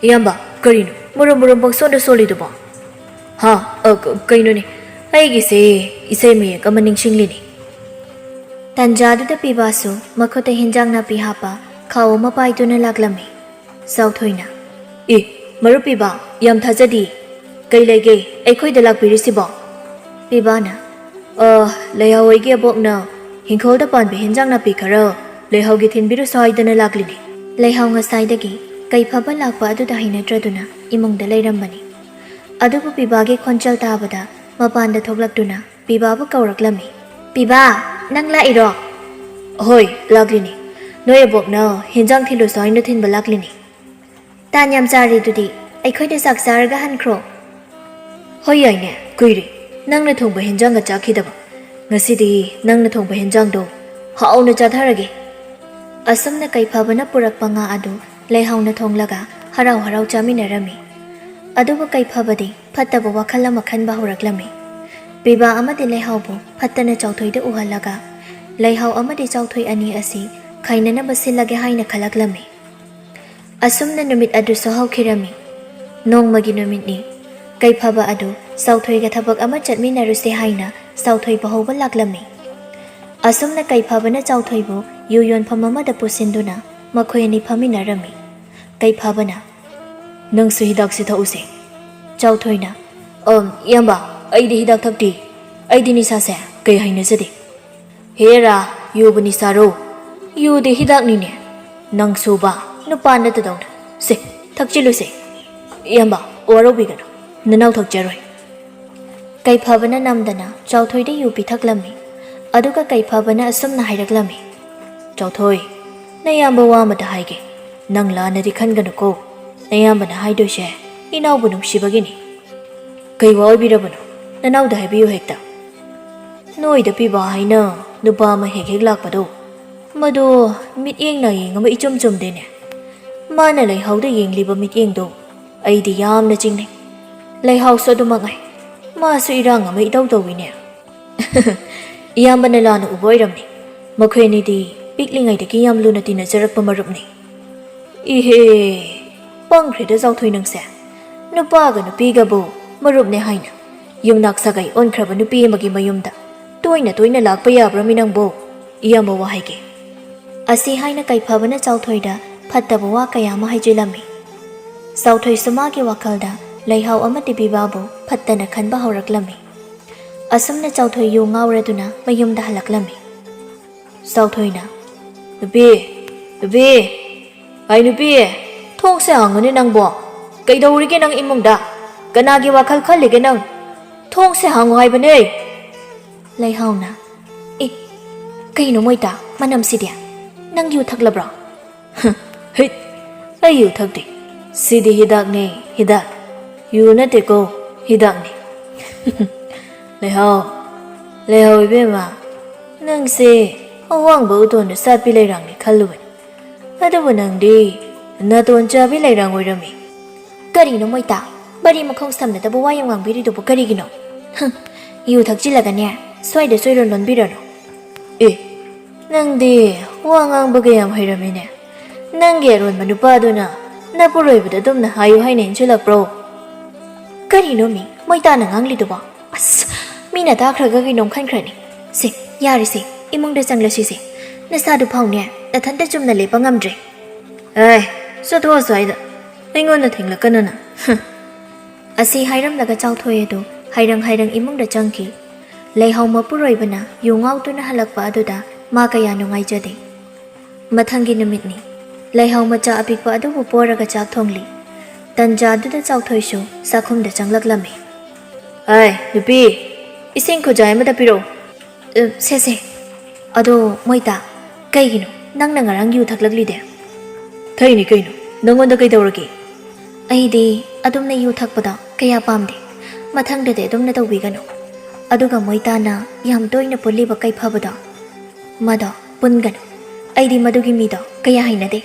"ꯏꯌꯥꯝꯕ, ꯀꯔꯤꯅꯣ ꯃꯨꯔꯨꯝ ꯃꯨꯔꯨꯝ ꯄꯪꯁꯣꯟꯗ ꯁꯣꯜꯂꯤꯗꯨꯕꯣ?" "ꯍꯥ? ꯑ, ꯀ-, ꯀꯩꯅꯣꯅꯦ, ꯑꯩꯒꯤꯁꯦ ꯏꯁꯩ ꯃꯌꯦꯛ ꯑꯃ ꯅꯤꯡꯁꯤꯡꯂꯤꯅꯦ꯫" ꯇꯥꯟꯖꯥꯗꯨꯗ ꯄꯤꯕꯥꯁꯨ ꯃꯈꯨꯠꯇ ꯍꯦꯟꯖꯥꯡ ꯅꯥꯄꯤ ꯍꯥꯞꯄ ꯈꯥꯎ ꯑꯃ ꯄꯥꯏꯗꯨꯅ ꯂꯥꯛꯂꯝꯃꯤ꯫ ꯆꯥꯎꯊꯣꯏꯅ, "ꯑꯦ, ꯃꯔꯨꯞ ꯄꯤꯕꯥ, ꯌꯥꯝ ꯊꯥꯖꯗꯦ꯫ ꯀꯩ ꯂꯩꯒꯦ ꯑꯩꯈꯣꯏꯗ ꯂꯥꯛꯄꯤꯔꯤꯁꯤꯕꯣ?" ꯄꯤꯕꯥꯅ, "ꯑ, ꯂꯩꯍꯥꯎ ꯍꯣꯏꯒꯤ ꯑꯕꯣꯛꯅ ꯍꯤꯡꯈꯣꯜꯗ ꯄꯥꯟꯕ ꯍꯦꯟꯖꯥꯡ ꯅꯥꯄꯤ ꯈꯔ ꯂꯩꯍꯥꯎꯒꯤ ꯊꯤꯟꯕꯤꯔꯨꯁꯣ ꯍꯥꯏꯗꯅ ꯂꯥꯛꯂꯤꯅꯤ꯫" ꯂꯩꯍꯥꯎ ꯉꯁꯥꯏꯗꯒꯤ ꯀꯩꯐꯕ ꯂꯥꯛꯄ ꯑꯗꯨꯗ ꯍꯩꯅꯗ꯭ꯔꯗꯨꯅ ꯏꯃꯨꯡꯗ ꯂꯩꯔꯝꯕꯅꯤ꯫ ꯑꯗꯨꯕꯨ ꯄꯤꯕꯥꯒꯤ ꯈꯣꯟꯖꯦꯜ ꯇꯥꯕꯗ ꯃꯄꯥꯟꯗ ꯊꯣꯛꯂꯛꯇꯨꯅ ꯄꯤꯕꯥꯕꯨ ꯀꯧꯔꯛꯂꯝꯃꯤ꯫ "ꯄꯤꯕꯥ, ꯅꯪ ꯂꯥꯛꯏꯔꯣ?" "ꯍꯣꯏ, ꯂꯥꯛꯂꯤꯅꯤ꯫ ꯅꯣꯏ ꯑꯕꯣꯛꯅ ꯍꯦꯟꯖꯥꯡ ꯊꯤꯜꯂꯨꯁꯣ ꯍꯥꯏꯅ ꯊꯤꯟꯕ ꯂꯥꯛꯂꯤꯅꯤ꯫" "ꯇꯥꯟ ꯌꯥꯝ ꯆꯥꯔꯦ ꯑꯗꯨꯗꯤ, ꯑꯩꯈꯣꯏꯗ ꯆꯥꯛ ꯆꯥꯔꯒ ꯍꯟꯈ꯭ꯔꯣ꯫" "ꯍꯣꯏ, ꯌꯥꯏꯅꯦ, ꯀꯨꯏꯔꯦ ꯅꯪꯅ ꯊꯣꯡꯕ ꯍꯦꯟꯖꯥꯡꯒ ꯆꯥꯈꯤꯗꯕ꯫ ꯉꯁꯤꯗꯤ ꯅꯪꯅ ꯊꯣꯡꯕ ꯍꯦꯟꯖꯥꯡꯗꯣ ꯍꯥꯎꯅ ꯆꯥꯊꯔꯒꯦ꯫ ꯑꯁꯨꯝꯅ ꯀꯩꯐꯕꯅ ꯄꯨꯔꯛꯄ ꯉꯥ ꯑꯗꯨ ꯂꯩꯍꯥꯎꯅ ꯊꯣꯡꯂꯒ ꯍꯔꯥꯎ ꯍꯔꯥꯎ ꯆꯥꯃꯤꯟꯅꯔꯝꯃꯤ꯫ ꯑꯗꯨꯕꯨ ꯀꯩꯐꯕꯗꯤ ꯐꯠꯇꯕ ꯋꯥꯈꯜ ꯑꯃ ꯈꯟꯕ ꯍꯧꯔꯛꯂꯝꯃꯤ꯫ ꯄꯤꯕꯥ ꯑꯃꯗꯤ ꯂꯩꯍꯥꯎꯕꯨ ꯐꯠꯇꯅ ꯆꯥꯎꯊꯣꯏꯗ ꯎꯍꯜꯂꯒ, ꯂꯩꯍꯥꯎ ꯑꯃꯗꯤ ꯆꯥꯎꯊꯣꯏ ꯑꯅꯤ ꯑꯁꯤ ꯈꯥꯏꯅꯅꯕ ꯁꯤꯜꯂꯒꯦ ꯍꯥꯏꯅ ꯈꯜꯂꯛꯂꯝꯃꯤ꯫ ꯑꯁꯨꯝꯅ ꯅꯨꯃꯤꯠ ꯑꯗꯨꯁꯨ ꯍꯧꯈꯤꯔꯝꯃꯤ꯫ ꯅꯣꯡꯃꯒꯤ ꯅꯨꯃꯤꯠꯅꯤ꯫ ꯀꯩꯐꯕ ꯑꯗꯨ ꯆꯥꯎꯊꯣꯏꯒ ꯊꯕꯛ ꯑꯃ ꯆꯠꯃꯤꯟꯅꯔꯨꯁꯦ ꯍꯥꯏꯅ ꯆꯥꯎꯊꯣꯏꯕ ꯍꯧꯕ ꯂꯥꯛꯂꯝꯃꯤ꯫ ꯑꯁꯨꯝꯅ ꯀꯩꯐꯕꯅ ꯆꯥꯎꯊꯣꯏꯕꯨ ꯌꯨ ꯌꯣꯟꯐꯝ ꯑꯃꯗ ꯄꯨꯁꯤꯟꯗꯨꯅ ꯃꯈꯣꯏ ꯑꯅꯤ ꯐꯝꯃꯤꯟꯅꯔꯝꯃꯤ꯫ ꯀꯩꯐꯕꯅ, "ꯅꯪꯁꯨ ꯍꯤꯗꯥꯛꯁꯤ ꯊꯛꯎꯁꯦ꯫" ꯆꯥꯎꯊꯣꯏꯅ, "ꯑꯝ, ꯏꯌꯥꯝꯕ, ꯑꯩꯗꯤ ꯍꯤꯗꯥꯛ ꯊꯛꯇꯦ꯫ ꯑꯩꯗꯤ ꯅꯤꯁꯥꯁꯦ ꯀꯩ ꯍꯩꯅꯖꯗꯦ꯫" "ꯍꯦꯔꯥ, ꯌꯨꯕꯨ ꯅꯤꯁꯥꯔꯣ? ꯌꯨꯗꯤ ꯍꯤꯗꯥꯛꯅꯤꯅꯦ꯫ ꯅꯪꯁꯨꯕ ꯅꯨꯄꯥ ꯅꯠꯇꯗꯧꯅ꯫ ꯁꯦ, ꯊꯛꯆꯤꯜꯂꯨꯁꯦ꯫" "ꯏꯌꯥꯝꯕ, ꯋꯥꯔꯧꯕꯤꯒꯅꯨ꯫ ꯅꯅꯥꯎ ꯊꯛꯆꯔꯣꯏ꯫" ꯀꯩꯐꯕꯅ ꯅꯝꯗꯅ ꯆꯥꯎꯊꯣꯏꯗ ꯌꯨ ꯄꯤꯊꯛꯂꯝꯃꯤ꯫ ꯑꯗꯨꯒ ꯀꯩꯐꯕꯅ ꯑꯁꯨꯝꯅ ꯍꯥꯏꯔꯛꯂꯝꯃꯤ, "ꯆꯥꯎꯊꯣꯏ, ꯅꯌꯥꯝꯕ ꯋꯥ ꯑꯃꯇ ꯍꯥꯏꯒꯦ꯫ ꯅꯪ ꯂꯥꯟꯅꯗꯤ ꯈꯟꯒꯅꯨꯀꯣ꯫ ꯅꯌꯥꯝꯕꯅ ꯍꯥꯏꯗꯣꯏꯁꯦ ꯏꯅꯥꯎꯕꯨ ꯅꯨꯡꯁꯤꯕꯒꯤꯅꯤ꯫" "ꯀꯩ ꯋꯥ ꯑꯣꯏꯕꯤꯔꯕꯅꯣ? ꯅꯅꯥꯎꯗ ꯍꯥꯏꯕꯤꯌꯨ ꯍꯦꯛꯇ꯫" "ꯅꯣꯏꯗ ꯄꯤꯕ ꯍꯥꯏꯅ ꯅꯨꯄꯥ ꯑꯃ ꯍꯦꯛ ꯍꯦꯛ ꯂꯥꯛꯄꯗꯣ, ꯃꯗꯣ ꯃꯤꯠꯌꯦꯡ ꯅꯥꯌꯦꯡ ꯑꯃ ꯏꯆꯨꯝ ꯆꯨꯝꯗꯦꯅꯦ꯫ ꯃꯥꯅ ꯂꯩꯍꯥꯎꯗ ꯌꯦꯡꯂꯤꯕ ꯃꯤꯠꯌꯦꯡꯗꯣ ꯑꯩꯗꯤ ꯌꯥꯝꯅ ꯆꯤꯡꯅꯩ꯫ ꯂꯩꯍꯥꯎꯁꯨ ꯑꯗꯨꯃꯛ ꯉꯥꯏ꯫ ꯃꯥꯁꯨ ꯏꯔꯥꯡ ꯑꯃ ꯏꯇꯧ ꯇꯧꯏꯅꯦ꯫" "ꯏꯌꯥꯝꯕꯅ ꯂꯥꯟꯅ ꯎꯕ ꯑꯣꯏꯔꯝꯅꯤ꯫ ꯃꯈꯣꯏ ꯑꯅꯤꯗꯤ ꯄꯤꯛꯂꯤꯉꯩꯗꯒꯤ ꯌꯥꯝ ꯂꯨꯅ ꯇꯤꯟꯅꯖꯔꯛꯄ ꯃꯔꯨꯞꯅꯤ꯫" "ꯏꯍꯦ, ꯄꯪꯈ꯭ꯔꯦꯗ ꯆꯥꯎꯊꯣꯏ ꯅꯪꯁꯦ꯫ ꯅꯨꯄꯥꯒ ꯅꯨꯄꯤꯒꯕꯨ ꯃꯔꯨꯞꯅꯦ ꯍꯥꯏꯅ ꯌꯨꯝꯅꯥꯛ ꯁꯥꯒꯩ ꯑꯣꯟꯈ꯭ꯔꯕ ꯅꯨꯄꯤ ꯑꯃꯒꯤ ꯃꯌꯨꯝꯗ ꯇꯣꯏꯅ ꯇꯣꯏꯅ ꯂꯥꯛꯄ ꯌꯥꯕ꯭ꯔꯃꯤ ꯅꯪꯕꯣ? ꯏꯌꯥꯝꯕ ꯋꯥ ꯍꯥꯏꯒꯦ꯫" ꯑꯁꯤ ꯍꯥꯏꯅ ꯀꯩꯐꯕꯅ ꯆꯥꯎꯊꯣꯏꯗ ꯐꯠꯇꯕ ꯋꯥ ꯀꯌꯥ ꯑꯃ ꯍꯥꯏꯖꯤꯜꯂꯝꯃꯤ꯫ ꯆꯥꯎꯊꯣꯏꯁꯨ ꯃꯥꯒꯤ ꯋꯥꯈꯜꯗ ꯂꯩꯍꯥꯎ ꯑꯃꯗꯤ ꯄꯤꯕꯥꯕꯨ ꯐꯠꯇꯅ ꯈꯟꯕ ꯍꯧꯔꯛꯂꯝꯃꯤ꯫ ꯑꯁꯨꯝꯅ ꯆꯥꯎꯊꯣꯏ ꯌꯨ ꯉꯥꯎꯔꯗꯨꯅ ꯃꯌꯨꯝꯗ ꯍꯜꯂꯛꯂꯝꯃꯤ꯫ ꯆꯥꯎꯊꯣꯏꯅ, "ꯅꯨꯄꯤ, ꯅꯨꯄꯤ, ꯑꯩ ꯅꯨꯄꯤ, ꯊꯣꯡꯁꯦ ꯍꯥꯡꯉꯨꯅꯦ ꯅꯪꯕꯣ꯫ ꯀꯩꯗꯧꯔꯤꯒꯦ ꯅꯪ ꯏꯃꯨꯡꯗ? ꯀꯅꯥꯒꯤ ꯋꯥꯈꯜ ꯈꯜꯂꯤꯒꯦ ꯅꯪ? ꯊꯣꯡꯁꯦ ꯍꯥꯡꯉꯨ ꯍꯥꯏꯕꯅꯦ꯫" ꯂꯩꯍꯥꯎꯅ, "ꯑꯦ, ꯀꯩꯅꯣ ꯃꯣꯏꯇꯥ, ꯃꯅꯝꯁꯤꯗꯤ? ꯅꯪ ꯌꯨ ꯊꯛꯂꯕ꯭ꯔꯣ?" "ꯍꯩꯠ, ꯑꯩ ꯌꯨ ꯊꯛꯇꯦ꯫ ꯁꯤꯗꯤ ꯍꯤꯗꯥꯛꯅꯦ, ꯍꯤꯗꯥꯛ꯫ ꯌꯨ ꯅꯠꯇꯦꯀꯣ, ꯍꯤꯗꯥꯛꯅꯦ꯫" "ꯂꯩꯍꯥꯎ, ꯂꯩꯍꯥꯎ ꯏꯕꯦꯝꯃ, ꯅꯪꯁꯦ ꯑꯋꯥꯡꯕ ꯎꯇꯣꯟꯗ ꯁꯥꯠꯄꯤ ꯂꯩꯔꯥꯡꯅꯤ ꯈꯜꯂꯨꯕꯅꯤ꯫ ꯑꯗꯨꯕꯨ ꯅꯪꯗꯤ ꯅꯥꯇꯣꯟ ꯆꯥꯕꯤ ꯂꯩꯔꯥꯡ ꯑꯣꯏꯔꯝꯃꯤ꯫ ꯀꯔꯤꯅꯣ ꯃꯣꯏꯇꯥ? ꯃꯔꯤ ꯃꯈꯣꯡ ꯁꯝꯅꯗꯕ ꯋꯥ ꯌꯥꯝ ꯉꯥꯡꯕꯤꯔꯤꯗꯨꯕꯨ ꯀꯔꯤꯒꯤꯅꯣ? ꯍꯝ, ꯌꯨ ꯊꯛꯆꯤꯜꯂꯒꯅꯦ, ꯁ꯭ꯋꯥꯏꯗ ꯁꯣꯏꯔꯣꯟ ꯂꯣꯟꯕꯤꯔꯅꯨ꯫ ꯑꯦ, ꯅꯪꯗꯤ ꯋꯥ ꯉꯥꯡꯕꯒ ꯌꯥꯝ ꯍꯩꯔꯝꯃꯤꯅꯦ꯫ ꯅꯪꯒꯤ ꯑꯔꯣꯟꯕ ꯅꯨꯄꯥꯗꯨꯅ ꯅꯄꯨꯔꯣꯏꯕꯗ ꯑꯗꯨꯝꯅ ꯍꯥꯏꯌꯨ ꯍꯥꯏꯅ ꯏꯟꯁꯤꯜꯂꯛꯄ꯭ꯔꯣ? ꯀꯔꯤꯅꯣ ꯃꯤ ꯃꯣꯏꯇꯥꯅ ꯉꯥꯡꯂꯤꯗꯨꯕꯣ? ꯑꯁ, ꯃꯤꯅ ꯇꯥꯈ꯭ꯔꯒ ꯀꯩꯅꯣꯝ ꯈꯟꯈ꯭ꯔꯅꯤ꯫ ꯁꯦ, ꯌꯥꯔꯦꯁꯦ, ꯏꯃꯨꯡꯗ ꯆꯪꯂꯁꯤꯁꯦ꯫ ꯅꯁꯥꯗꯨ ꯐꯥꯎꯅꯦ, ꯅꯊꯟꯇ ꯆꯨꯝꯅ ꯂꯦꯞꯄ ꯉꯝꯗ꯭ꯔꯦ꯫ ꯑꯦ, ꯆꯠꯊꯣꯛꯑꯣ ꯁ꯭ꯋꯥꯏꯗ꯫ ꯑꯩꯉꯣꯟꯗ ꯊꯦꯡꯂꯛꯀꯅꯨꯅ꯫ ꯍꯝ꯫ ꯑꯁꯤ ꯍꯥꯏꯔꯝꯂꯒ ꯆꯥꯎꯊꯣꯏ ꯑꯗꯨ ꯍꯥꯏꯔꯪ ꯍꯥꯏꯔꯪ ꯏꯃꯨꯡꯗ ꯆꯪꯈꯤ꯫ ꯂꯩꯍꯥꯎ ꯃꯄꯨꯔꯣꯏꯕꯅ ꯌꯨ ꯉꯥꯎꯗꯨꯅ ꯍꯜꯂꯛꯄ ꯑꯗꯨꯗ ꯃꯥ ꯀꯌꯥ ꯅꯨꯡꯉꯥꯏꯖꯗꯦ꯫ ꯃꯊꯪꯒꯤ ꯅꯨꯃꯤꯠꯅꯤ꯫ ꯂꯩꯍꯥꯎ ꯃꯆꯥ ꯑꯄꯤꯛꯄ ꯑꯗꯨꯕꯨ ꯄꯣꯔꯒ ꯆꯥꯛ ꯊꯣꯡꯂꯤ꯫ ꯇꯟꯖꯥꯗꯨꯗ ꯆꯥꯎꯊꯣꯏꯁꯨ ꯆꯥꯛꯈꯨꯝꯗ ꯆꯪꯂꯛꯂꯝꯃꯤ꯫ "ꯑꯥꯏ, ꯅꯨꯄꯤ, ꯏꯁꯤꯡ ꯈꯨꯖꯥꯏ ꯑꯃꯗ ꯄꯤꯔꯛꯎ꯫" "ꯑ, ꯁꯦ, ꯁꯦ꯫ ꯑꯗꯣ ꯃꯣꯏꯇꯥ, ꯀꯩꯒꯤꯅꯣ ꯅꯪꯅ ꯉꯔꯥꯡ ꯌꯨ ꯊꯛꯂꯛꯂꯤꯗꯦ?" "ꯊꯛꯏꯅꯤ ꯀꯩꯅꯣ, ꯅꯪꯉꯣꯟꯗ ꯀꯩꯗꯧꯔꯒꯦ?" "ꯑꯩꯗꯤ ꯑꯗꯨꯝꯅ ꯌꯨ ꯊꯛꯄꯗꯣ ꯀꯌꯥ ꯄꯥꯝꯗꯦ꯫ ꯃꯊꯪꯗꯗꯤ ꯑꯗꯨꯝꯅ ꯇꯧꯕꯤꯒꯅꯨ꯫ ꯑꯗꯨꯒ ꯃꯣꯏꯇꯥꯅ ꯌꯥꯝ ꯇꯣꯏꯅ ꯄꯨꯜꯂꯤꯕ ꯀꯩꯐꯕꯗꯣ, ꯃꯗꯣ ꯄꯨꯟꯒꯅꯨ꯫ ꯑꯩꯗꯤ ꯃꯗꯨꯒꯤ ꯃꯤꯗꯣ ꯀꯌꯥ ꯍꯩꯅꯗꯦ꯫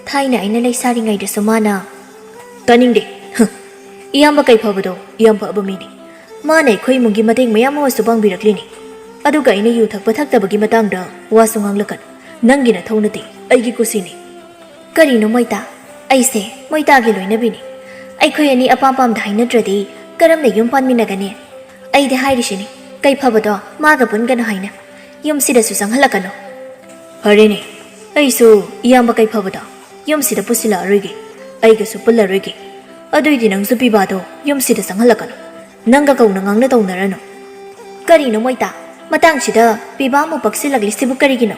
ꯊꯥꯏꯅ ꯑꯩꯅ ꯂꯩꯁꯥꯔꯤꯉꯩꯗꯁꯨ ꯃꯥꯅ꯫" "ꯇꯥꯅꯤꯡꯗꯦ꯫ ꯍ, ꯏꯌꯥꯝꯕ ꯀꯩꯐꯕꯗꯣ ꯌꯥꯝ ꯐꯕ ꯃꯤꯅꯤ꯫ ꯃꯥꯅ ꯑꯩꯈꯣꯏ ꯏꯃꯨꯡꯒꯤ ꯃꯇꯦꯡ ꯃꯌꯥꯝ ꯑꯃꯁꯨ ꯄꯥꯡꯕꯤꯔꯛꯂꯤꯅꯤ꯫ ꯑꯗꯨꯒ ꯑꯩꯅ ꯌꯨ ꯊꯛꯄ ꯊꯛꯇꯕꯒꯤ ꯃꯇꯥꯡꯗ ꯋꯥꯁꯨ ꯉꯥꯡꯂꯛꯀꯅꯨ꯫ ꯅꯪꯒꯤ ꯅꯊꯧ ꯅꯠꯇꯦ, ꯑꯩꯒꯤ ꯀꯨꯁꯤꯅꯤ꯫" "ꯀꯔꯤꯅꯣ ꯃꯣꯏꯇꯥ? ꯑꯩꯁꯦ ꯃꯣꯏꯇꯥꯒꯤ ꯂꯣꯏꯅꯕꯤꯅꯤ꯫ ꯑꯩꯈꯣꯏ ꯑꯅꯤ ꯑꯄꯥꯝ ꯄꯥꯝꯗ ꯍꯥꯏꯅꯗ꯭ꯔꯗꯤ ꯀꯔꯝꯅ ꯌꯨꯝ ꯄꯥꯟꯃꯤꯟꯅꯒꯅꯤ? ꯑꯩꯗꯤ ꯍꯥꯏꯔꯤꯁꯤꯅꯤ, ꯀꯩꯐꯕꯗꯣ ꯃꯥꯒ ꯄꯨꯟꯒꯅꯨ ꯍꯥꯏꯅ꯫ ꯌꯨꯝꯁꯤꯗꯁꯨ ꯆꯪꯍꯜꯂꯛꯀꯅꯨ꯫" "ꯐꯔꯦꯅꯦ, ꯑꯩꯁꯨ ꯏꯌꯥꯝꯕ ꯀꯩꯐꯕꯗꯣ ꯌꯨꯝꯁꯤꯗ ꯄꯨꯁꯤꯜꯂꯛꯑꯔꯣꯏꯒꯦ, ꯑꯩꯒꯁꯨ ꯄꯨꯜꯂꯔꯣꯏꯒꯦ꯫ ꯑꯗꯨꯏꯗꯤ ꯅꯪꯁꯨ ꯄꯤꯕꯥꯗꯣ ꯌꯨꯝꯁꯤꯗ ꯆꯪꯍꯜꯂꯛꯀꯅꯨ꯫ ꯅꯪꯒ ꯀꯧꯅ ꯉꯥꯡꯅ ꯇꯧꯅꯔꯅꯨ꯫" "ꯀꯔꯤꯅꯣ ꯃꯣꯏꯇꯥ? ꯃꯇꯥꯡꯁꯤꯗ ꯄꯤꯕꯥ ꯑꯃꯨꯛ ꯄꯛꯁꯤꯜꯂꯛꯂꯤꯁꯤꯕꯨ ꯀꯔꯤꯒꯤꯅꯣ?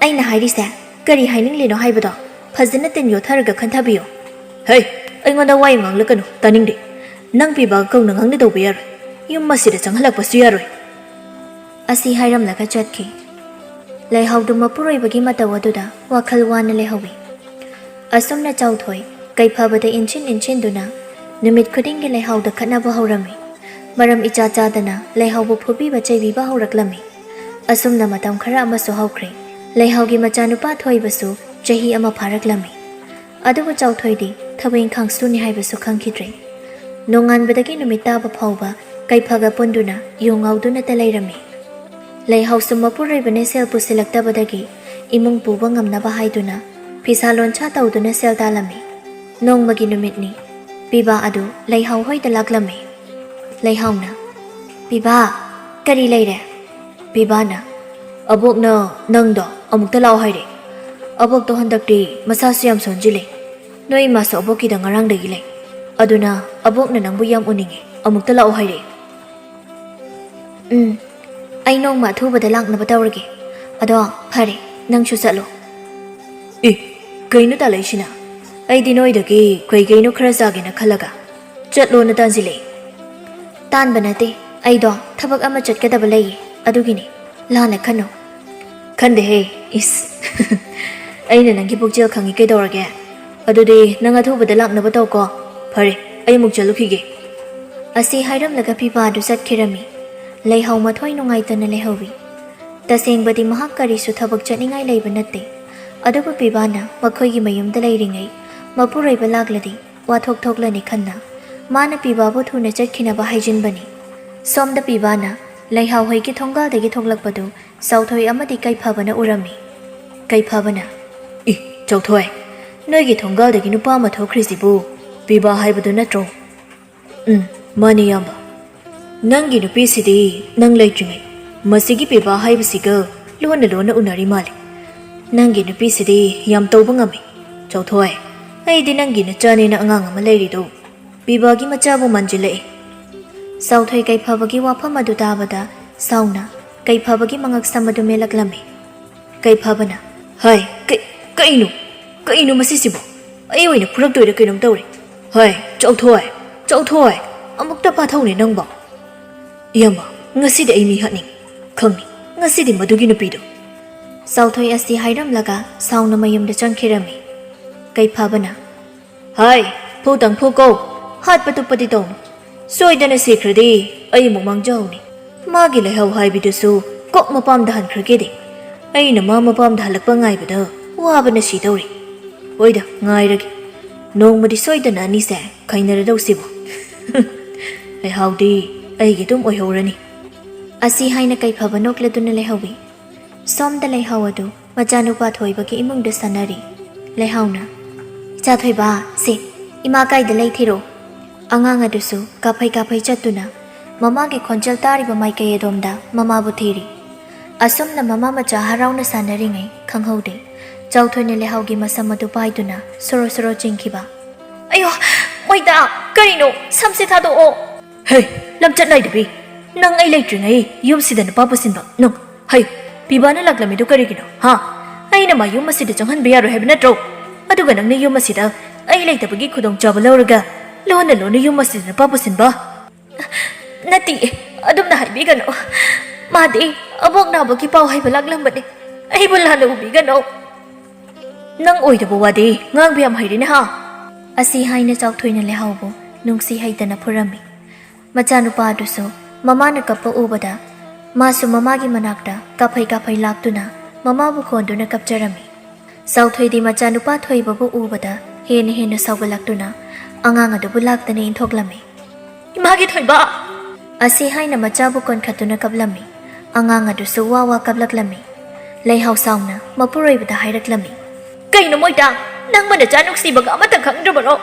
ꯑꯩꯅ ꯍꯥꯏꯔꯤꯁꯦ ꯀꯔꯤ ꯍꯥꯏꯅꯤꯡꯂꯤꯅꯣ ꯍꯥꯏꯕꯗꯣ ꯐꯖꯅ ꯇꯤꯟ ꯌꯣꯠꯊꯔꯒ ꯈꯟꯊꯕꯤꯌꯨ꯫" "ꯍꯩ, ꯑꯩꯉꯣꯟꯗ ꯋꯥ ꯌꯥꯝ ꯉꯥꯡꯂꯛꯀꯅꯨ, ꯇꯥꯅꯤꯡꯗꯦ꯫ ꯅꯪ ꯄꯤꯕꯥꯒ ꯀꯧꯅ ꯉꯥꯡꯅ ꯇꯧꯕ ꯌꯥꯔꯣꯏ꯫ ꯌꯨꯝ ꯑꯁꯤꯗ ꯆꯪꯍꯜꯂꯛꯄꯁꯨ ꯌꯥꯔꯣꯏ꯫" ꯑꯁꯤ ꯍꯥꯏꯔꯝꯂꯒ ꯆꯠꯈꯤ꯫ ꯂꯩꯍꯥꯎꯗꯨ ꯃꯄꯨꯔꯣꯏꯕꯒꯤ ꯃꯇꯧ ꯑꯗꯨꯗ ꯋꯥꯈꯜ ꯋꯥꯅ ꯂꯩꯍꯧꯏ꯫ ꯑꯁꯨꯝꯅ ꯆꯥꯎꯊꯣꯏ ꯀꯩꯐꯕꯗ ꯏꯟꯁꯤꯟ ꯏꯟꯁꯤꯟꯗꯨꯅ ꯅꯨꯃꯤꯠ ꯈꯨꯗꯤꯡꯒꯤ ꯂꯩꯍꯥꯎꯗ ꯈꯠꯅꯕ ꯍꯧꯔꯝꯃꯤ꯫ ꯃꯔꯝ ꯏꯆꯥ ꯆꯥꯗꯅ ꯂꯩꯍꯥꯎꯕꯨ ꯐꯨꯕꯤꯕ ꯆꯩꯕꯤꯕ ꯍꯧꯔꯛꯂꯝꯃꯤ꯫ ꯑꯁꯨꯝꯅ ꯃꯇꯝ ꯈꯔ ꯑꯃꯁꯨ ꯍꯧꯈ꯭ꯔꯦ꯫ ꯂꯩꯍꯥꯎꯒꯤ ꯃꯆꯥꯅꯨꯄꯥ ꯊꯣꯏꯕꯁꯨ ꯆꯍꯤ ꯑꯃ ꯐꯥꯔꯛꯂꯝꯃꯤ꯫ ꯑꯗꯨꯕꯨ ꯆꯥꯎꯊꯣꯏꯗꯤ ꯊꯕꯛ ꯏꯪꯈꯥꯡ ꯁꯨꯅꯤ ꯍꯥꯏꯕꯁꯨ ꯈꯪꯈꯤꯗ꯭ꯔꯦ꯫ ꯅꯣꯡꯉꯥꯟꯕꯗꯒꯤ ꯅꯨꯃꯤꯠ ꯇꯥꯕ ꯐꯥꯎꯕ ꯀꯩꯐꯒ ꯄꯨꯟꯗꯨꯅ ꯌꯨ ꯉꯥꯎꯗꯨꯅꯇ ꯂꯩꯔꯝꯃꯤ꯫ ꯂꯩꯍꯥꯎꯁꯨ ꯃꯄꯨꯔꯣꯏꯕꯅ ꯁꯦꯜ ꯄꯨꯁꯤꯜꯂꯛꯇꯕꯗꯒꯤ ꯏꯃꯨꯡ ꯄꯨꯕ ꯉꯝꯅꯕ ꯍꯥꯏꯗꯨꯅ ꯐꯤꯁꯥ ꯂꯣꯟꯁꯥ ꯇꯧꯗꯨꯅ ꯁꯦꯜ ꯇꯥꯜꯂꯝꯃꯤ꯫ ꯅꯣꯡꯃꯒꯤ ꯅꯨꯃꯤꯠꯅꯤ꯫ ꯄꯤꯕꯥ ꯑꯗꯨ ꯂꯩꯍꯥꯎ ꯍꯣꯏꯗ ꯂꯥꯛꯂꯝꯃꯤ꯫ ꯂꯩꯍꯥꯎꯅ, "ꯄꯤꯕꯥ, ꯀꯔꯤ ꯂꯩꯔꯦ?" ꯄꯤꯕꯥꯅ, "ꯑꯕꯣꯛꯅ ꯅꯪꯗꯣ ꯑꯃꯨꯛꯇ ꯂꯥꯛꯑꯣ ꯍꯥꯏꯔꯦ꯫ ꯑꯕꯣꯛꯇꯣ ꯍꯟꯗꯛꯇꯤ ꯃꯁꯥꯁꯨ ꯌꯥꯝ ꯁꯣꯟꯖꯤꯜꯂꯦ꯫ ꯅꯣꯏ ꯏꯃꯥꯁꯨ ꯑꯕꯣꯛꯀꯤꯗ ꯉꯔꯥꯡꯗꯒꯤ ꯂꯩ꯫ ꯑꯗꯨꯅ ꯑꯕꯣꯛꯅ ꯅꯪꯕꯨ ꯌꯥꯝ ꯎꯅꯤꯡꯉꯦ, ꯑꯃꯨꯛꯇ ꯂꯥꯛꯑꯣ ꯍꯥꯏꯔꯦ꯫" "ꯎꯝ, ꯑꯩ ꯅꯣꯡꯃ ꯑꯊꯨꯕꯗ ꯂꯥꯛꯅꯕ ꯇꯧꯔꯒꯦ꯫ ꯑꯗꯣ ꯐꯔꯦ, ꯅꯪꯁꯨ ꯆꯠꯂꯣ꯫" "ꯑꯦ, ꯀꯩꯅꯣ ꯇꯥꯂꯛꯏꯁꯤꯅ? ꯑꯩꯗꯤ ꯅꯣꯏꯗꯒꯤ ꯀꯩ ꯀꯩꯅꯣ ꯈꯔ ꯆꯥꯒꯦꯅ ꯈꯜꯂꯒ ꯆꯠꯂꯣꯅ ꯇꯥꯟꯁꯤꯜꯂꯛꯑꯦ꯫" "ꯇꯥꯟꯕ ꯅꯠꯇꯦ, ꯑꯩꯗꯣ ꯊꯕꯛ ꯑꯃ ꯆꯠꯀꯗꯕ ꯂꯩꯌꯦ, ꯑꯗꯨꯒꯤꯅꯦ꯫ ꯂꯥꯟꯅ ꯈꯟꯅꯣ꯫" "ꯈꯟꯗꯦꯍꯦ, ꯏꯁ꯫" "ꯑꯩꯅ ꯅꯪꯒꯤ ꯄꯨꯛꯆꯦꯜ ꯈꯪꯉꯤ ꯀꯩꯗꯧꯔꯒꯦ? ꯑꯗꯨꯗꯤ ꯅꯪ ꯑꯊꯨꯕꯗ ꯂꯥꯛꯅꯕ ꯇꯧꯀꯣ꯫ ꯐꯔꯦ, ꯑꯩ ꯑꯃꯨꯛ ꯆꯠꯂꯨꯈꯤꯒꯦ꯫" ꯑꯁꯤ ꯍꯥꯏꯔꯝꯂꯒ ꯄꯤꯕꯥꯗꯨ ꯆꯠꯈꯤꯔꯝꯃꯤ꯫ ꯂꯩꯍꯥꯎ ꯃꯊꯣꯏ ꯅꯨꯡꯉꯥꯏꯇꯅ ꯂꯩꯍꯧꯋꯤ꯫ ꯇꯁꯦꯡꯕꯗꯤ ꯃꯍꯥꯛ ꯀꯔꯤꯁꯨ ꯊꯕꯛ ꯆꯠꯅꯤꯡꯉꯥꯏ ꯂꯩꯕ ꯅꯠꯇꯦ꯫ ꯑꯗꯨꯕꯨ ꯄꯤꯕꯥꯅ ꯃꯈꯣꯏꯒꯤ ꯃꯌꯨꯝꯗ ꯂꯩꯔꯤꯉꯩ ꯃꯄꯨꯔꯣꯏꯕ ꯂꯥꯛꯂꯗꯤ ꯋꯥꯊꯣꯛ ꯊꯣꯛꯂꯅꯤ ꯈꯟꯅ ꯃꯥꯅ ꯄꯤꯕꯥꯕꯨ ꯊꯨꯅ ꯆꯠꯈꯤꯅꯕ ꯍꯥꯏꯖꯤꯟꯕꯅꯤ꯫ ꯁꯣꯝꯗ ꯄꯤꯕꯥꯅ ꯂꯩꯍꯥꯎ ꯍꯣꯏꯒꯤ ꯊꯣꯡꯒꯥꯜꯗꯒꯤ ꯊꯣꯛꯂꯛꯄꯗꯨ ꯆꯥꯎꯊꯣꯏ ꯑꯃꯗꯤ ꯀꯩꯐꯕꯅ ꯎꯔꯝꯃꯤ꯫ ꯀꯩꯐꯕꯅ, "ꯏ, ꯆꯥꯎꯊꯣꯏ, ꯅꯣꯏꯒꯤ ꯊꯣꯡꯒꯥꯜꯗꯒꯤ ꯅꯨꯄꯥ ꯑꯃ ꯊꯣꯛꯈ꯭ꯔꯤꯁꯤꯕꯨ ꯄꯤꯕꯥ ꯍꯥꯏꯕꯗꯨ ꯅꯠꯇ꯭ꯔꯣ?" "ꯎꯝ, ꯃꯥꯅꯦ, ꯏꯌꯥꯝꯕ꯫ ꯅꯪꯒꯤ ꯅꯨꯄꯤꯁꯤꯗꯤ ꯅꯪ ꯂꯩꯇ꯭ꯔꯤꯉꯩ ꯃꯁꯤꯒꯤ ꯄꯤꯕꯥ ꯍꯥꯏꯕꯁꯤꯒ ꯂꯣꯟꯅ ꯂꯣꯟꯅ ꯎꯅꯔꯤ ꯃꯥꯜꯂꯦ꯫ ꯅꯪꯒꯤ ꯅꯨꯄꯤꯁꯤꯗꯤ ꯌꯥꯝ ꯇꯧꯕ ꯉꯝꯃꯤ꯫ ꯆꯥꯎꯊꯣꯏ, ꯑꯩꯗꯤ ꯅꯪꯒꯤ ꯅꯆꯥꯅꯦꯅ ꯑꯉꯥꯡ ꯑꯃ ꯂꯩꯔꯤꯗꯣ ꯄꯤꯕꯥꯒꯤ ꯃꯆꯥꯕꯨ ꯃꯥꯟꯁꯤꯜꯂꯛꯑꯦ꯫" ꯆꯥꯎꯊꯣꯏ ꯀꯩꯐꯕꯒꯤ ꯋꯥꯐꯝ ꯑꯗꯨ ꯇꯥꯕꯗ ꯁꯥꯎꯅ ꯀꯩꯐꯕꯒꯤ ꯃꯉꯛ ꯁꯝ ꯑꯗꯨ ꯃꯦꯜꯂꯛꯂꯝꯃꯤ꯫ ꯀꯩꯐꯕꯅ, "ꯍꯥꯏ, ꯀꯩ-, ꯀꯩꯅꯣ? ꯀꯩꯅꯣ ꯃꯁꯤꯁꯤꯕꯣ? ꯑꯩ ꯑꯣꯏꯅ ꯐꯨꯔꯛꯇꯣꯏꯔ ꯀꯩꯅꯣꯝ ꯇꯧꯔꯦ꯫ ꯍꯥꯏ, ꯆꯥꯎꯊꯣꯏ, ꯆꯥꯎꯊꯣꯏ, ꯑꯃꯨꯛꯇ ꯐꯥꯊꯧꯅꯦ ꯅꯪꯕꯣ꯫ ꯏꯌꯥꯝꯕ, ꯉꯁꯤꯗꯤ ꯑꯩ ꯃꯤ ꯍꯥꯠꯅꯤꯡꯉꯤ꯫ ꯈꯪꯅꯤ, ꯉꯁꯤꯗꯤ ꯃꯗꯨꯒꯤ ꯅꯨꯄꯤꯗꯣ꯫" ꯆꯥꯎꯊꯣꯏ ꯑꯁꯤ ꯍꯥꯏꯔꯝꯂꯒ ꯁꯥꯎꯅ ꯃꯌꯨꯝꯗ ꯆꯪꯈꯤꯔꯝꯃꯤ꯫ ꯀꯩꯐꯕꯅ, "ꯍꯥꯏ, ꯐꯨ ꯇꯪ ꯐꯨ ꯀꯧ, ꯍꯥꯠꯄ ꯇꯨꯞꯄꯗꯤ ꯇꯧꯅꯨ꯫ ꯁꯣꯏꯗꯅ ꯁꯤꯈ꯭ꯔꯗꯤ ꯑꯩ ꯑꯃꯨꯛ ꯃꯥꯡꯖꯍꯧꯅꯤ꯫ ꯃꯥꯒꯤ ꯂꯩꯍꯥꯎ ꯍꯥꯏꯕꯤꯗꯨꯁꯨ ꯀꯣꯛ ꯃꯄꯥꯝꯗ ꯍꯟꯈ꯭ꯔꯒꯦꯗꯤ꯫ ꯑꯩꯅ ꯃꯥ ꯃꯄꯥꯝꯗ ꯍꯜꯂꯛꯄ ꯉꯥꯏꯕꯗ ꯋꯥꯕꯅ ꯁꯤꯗꯧꯔꯦ꯫ ꯍꯣꯏꯗ, ꯉꯥꯏꯔꯒꯦ꯫ ꯅꯣꯡꯃꯗꯤ ꯁꯣꯏꯗꯅ ꯑꯅꯤꯁꯦ ꯈꯥꯏꯅꯔꯗꯧꯁꯤꯕꯨ꯫ ꯂꯩꯍꯥꯎꯗꯤ ꯑꯩꯒꯤ ꯑꯗꯨꯝ ꯑꯣꯏꯍꯧꯔꯅꯤ꯫ ꯑꯁꯤ ꯍꯥꯏꯅ ꯀꯩꯐꯕ ꯅꯣꯛꯂꯗꯨꯅ ꯂꯩꯍꯧꯏ꯫ ꯁꯣꯝꯗ ꯂꯩꯍꯥꯎ ꯑꯗꯨ ꯃꯆꯥꯅꯨꯄꯥ ꯊꯣꯏꯕꯒꯤ ꯏꯃꯨꯡꯗ ꯁꯥꯟꯅꯔꯤ꯫ ꯂꯩꯍꯥꯎꯅ, "ꯏꯆꯥ ꯊꯣꯏꯕ, ꯁꯦ, ꯏꯃꯥ ꯀꯥꯏꯗ ꯂꯩ ꯊꯤꯔꯣ?" ꯑꯉꯥꯡ ꯑꯗꯨꯁꯨ ꯀꯥꯐꯩ ꯀꯥꯐꯩ ꯆꯠꯇꯨꯅ ꯃꯃꯥꯒꯤ ꯈꯣꯟꯖꯦꯜ ꯇꯥꯔꯤꯕ ꯃꯥꯏꯀꯩ ꯑꯗꯣꯝꯗ ꯃꯃꯥꯕꯨ ꯊꯤꯔꯤ꯫ ꯑꯁꯨꯝꯅ ꯃꯃꯥ ꯃꯆꯥ ꯍꯔꯥꯎꯅ ꯁꯥꯟꯅꯔꯤꯉꯩ ꯈꯪꯍꯧꯗꯦ, ꯆꯥꯎꯊꯣꯏꯅ ꯂꯩꯍꯥꯎꯒꯤ ꯃꯁꯝ ꯑꯗꯨ ꯄꯥꯏꯗꯨꯅ ꯁꯣꯔꯣ ꯁꯣꯔꯣ ꯆꯤꯡꯈꯤꯕ꯫ "ꯑꯌꯣ, ꯃꯣꯏꯗ, ꯀꯔꯤꯅꯣ? ꯁꯝꯁꯦ ꯊꯥꯗꯣꯛꯑꯣ!" "ꯍꯦ, ꯂꯝꯆꯠ ꯅꯥꯏꯗꯕꯤ! ꯅꯪ ꯑꯩ ꯂꯩꯇ꯭ꯔꯤꯉꯩ ꯌꯨꯝꯁꯤꯗ ꯅꯨꯄꯥ ꯄꯨꯁꯤꯟꯕ ꯅꯪ! ꯍꯩ, ꯄꯤꯕꯥꯅ ꯂꯥꯛꯂꯝꯃꯤꯗꯨ ꯀꯔꯤꯒꯤꯅꯣ, ꯍꯥ? ꯑꯩꯅ ꯃꯥ ꯌꯨꯝ ꯑꯁꯤꯗ ꯆꯪꯍꯟꯕ ꯌꯥꯔꯣꯏ ꯍꯥꯏꯕ ꯅꯠꯇ꯭ꯔꯣ? ꯑꯗꯨꯒ ꯅꯪꯅ ꯌꯨꯝ ꯑꯁꯤꯗ ꯑꯩ ꯂꯩꯇꯕꯒꯤ ꯈꯨꯗꯣꯡꯆꯥꯕ ꯂꯧꯔꯒ ꯂꯣꯟꯅ ꯂꯣꯟꯅ ꯌꯨꯝ ꯑꯁꯤꯗ ꯅꯨꯄꯥ ꯄꯨꯁꯤꯟꯕ?" "ꯅꯠꯇꯦ, ꯑꯗꯨꯝꯅ ꯍꯥꯏꯕꯤꯒꯅꯨ꯫ ꯃꯥꯗꯤ ꯑꯕꯣꯛ ꯅꯥꯕꯒꯤ ꯄꯥꯎ ꯍꯥꯏꯕ ꯂꯥꯛꯂꯝꯕꯅꯤ꯫ ꯑꯩꯕꯨ ꯂꯥꯟꯅ ꯎꯕꯤꯒꯅꯨ꯫" "ꯅꯪ ꯑꯣꯏꯗꯕ ꯋꯥꯗꯤ ꯉꯥꯡꯕ ꯌꯥꯝ ꯍꯩꯔꯦꯅꯦ, ꯍꯥ?" ꯑꯁꯤ ꯍꯥꯏꯅ ꯆꯥꯎꯊꯣꯏꯅ ꯂꯩꯍꯥꯎꯕꯨ ꯅꯨꯡꯁꯤ ꯍꯩꯇꯅ ꯐꯨꯔꯝꯃꯤ꯫ ꯃꯆꯥꯅꯨꯄꯥ ꯑꯗꯨꯁꯨ ꯃꯃꯥꯅ ꯀꯞꯄ ꯎꯕꯗ ꯃꯥꯁꯨ ꯃꯃꯥꯒꯤ ꯃꯅꯥꯛꯇ ꯀꯥꯐꯩ ꯀꯥꯐꯩ ꯂꯥꯛꯇꯨꯅ ꯃꯃꯥꯕꯨ ꯈꯣꯟꯗꯨꯅ ꯀꯞꯆꯔꯝꯃꯤ꯫ ꯆꯥꯎꯊꯣꯏꯗꯤ ꯃꯆꯥꯅꯨꯄꯥ ꯊꯣꯏꯕꯕꯨ ꯎꯕꯗ ꯍꯦꯟꯅ ꯍꯦꯟꯅ ꯁꯥꯎꯒꯠꯂꯛꯇꯨꯅ ꯑꯉꯥꯡ ꯑꯗꯨꯕꯨ ꯂꯥꯛꯇꯅ ꯏꯟꯊꯣꯛꯂꯝꯃꯤ꯫ "ꯏꯃꯥꯒꯤ ꯊꯣꯏꯕ!" ꯑꯁꯤ ꯍꯥꯏꯅ ꯃꯆꯥꯕꯨ ꯀꯣꯟꯈꯠꯇꯨꯅ ꯀꯞꯂꯝꯃꯤ꯫ ꯑꯉꯥꯡ ꯑꯗꯨꯁꯨ ꯋꯥ ꯋꯥ ꯀꯞꯂꯛꯂꯝꯃꯤ꯫ ꯂꯩꯍꯥꯎ ꯁꯥꯎꯅ ꯃꯄꯨꯔꯣꯏꯕꯗ ꯍꯥꯏꯔꯛꯂꯝꯃꯤ꯫ "ꯀꯩꯅꯣ ꯃꯣꯏꯇꯥ, ꯅꯪꯕꯨ ꯅꯆꯥ ꯅꯨꯡꯁꯤꯕꯒ ꯑꯃꯠꯇ ꯈꯪꯗ꯭ꯔꯕꯔꯣ?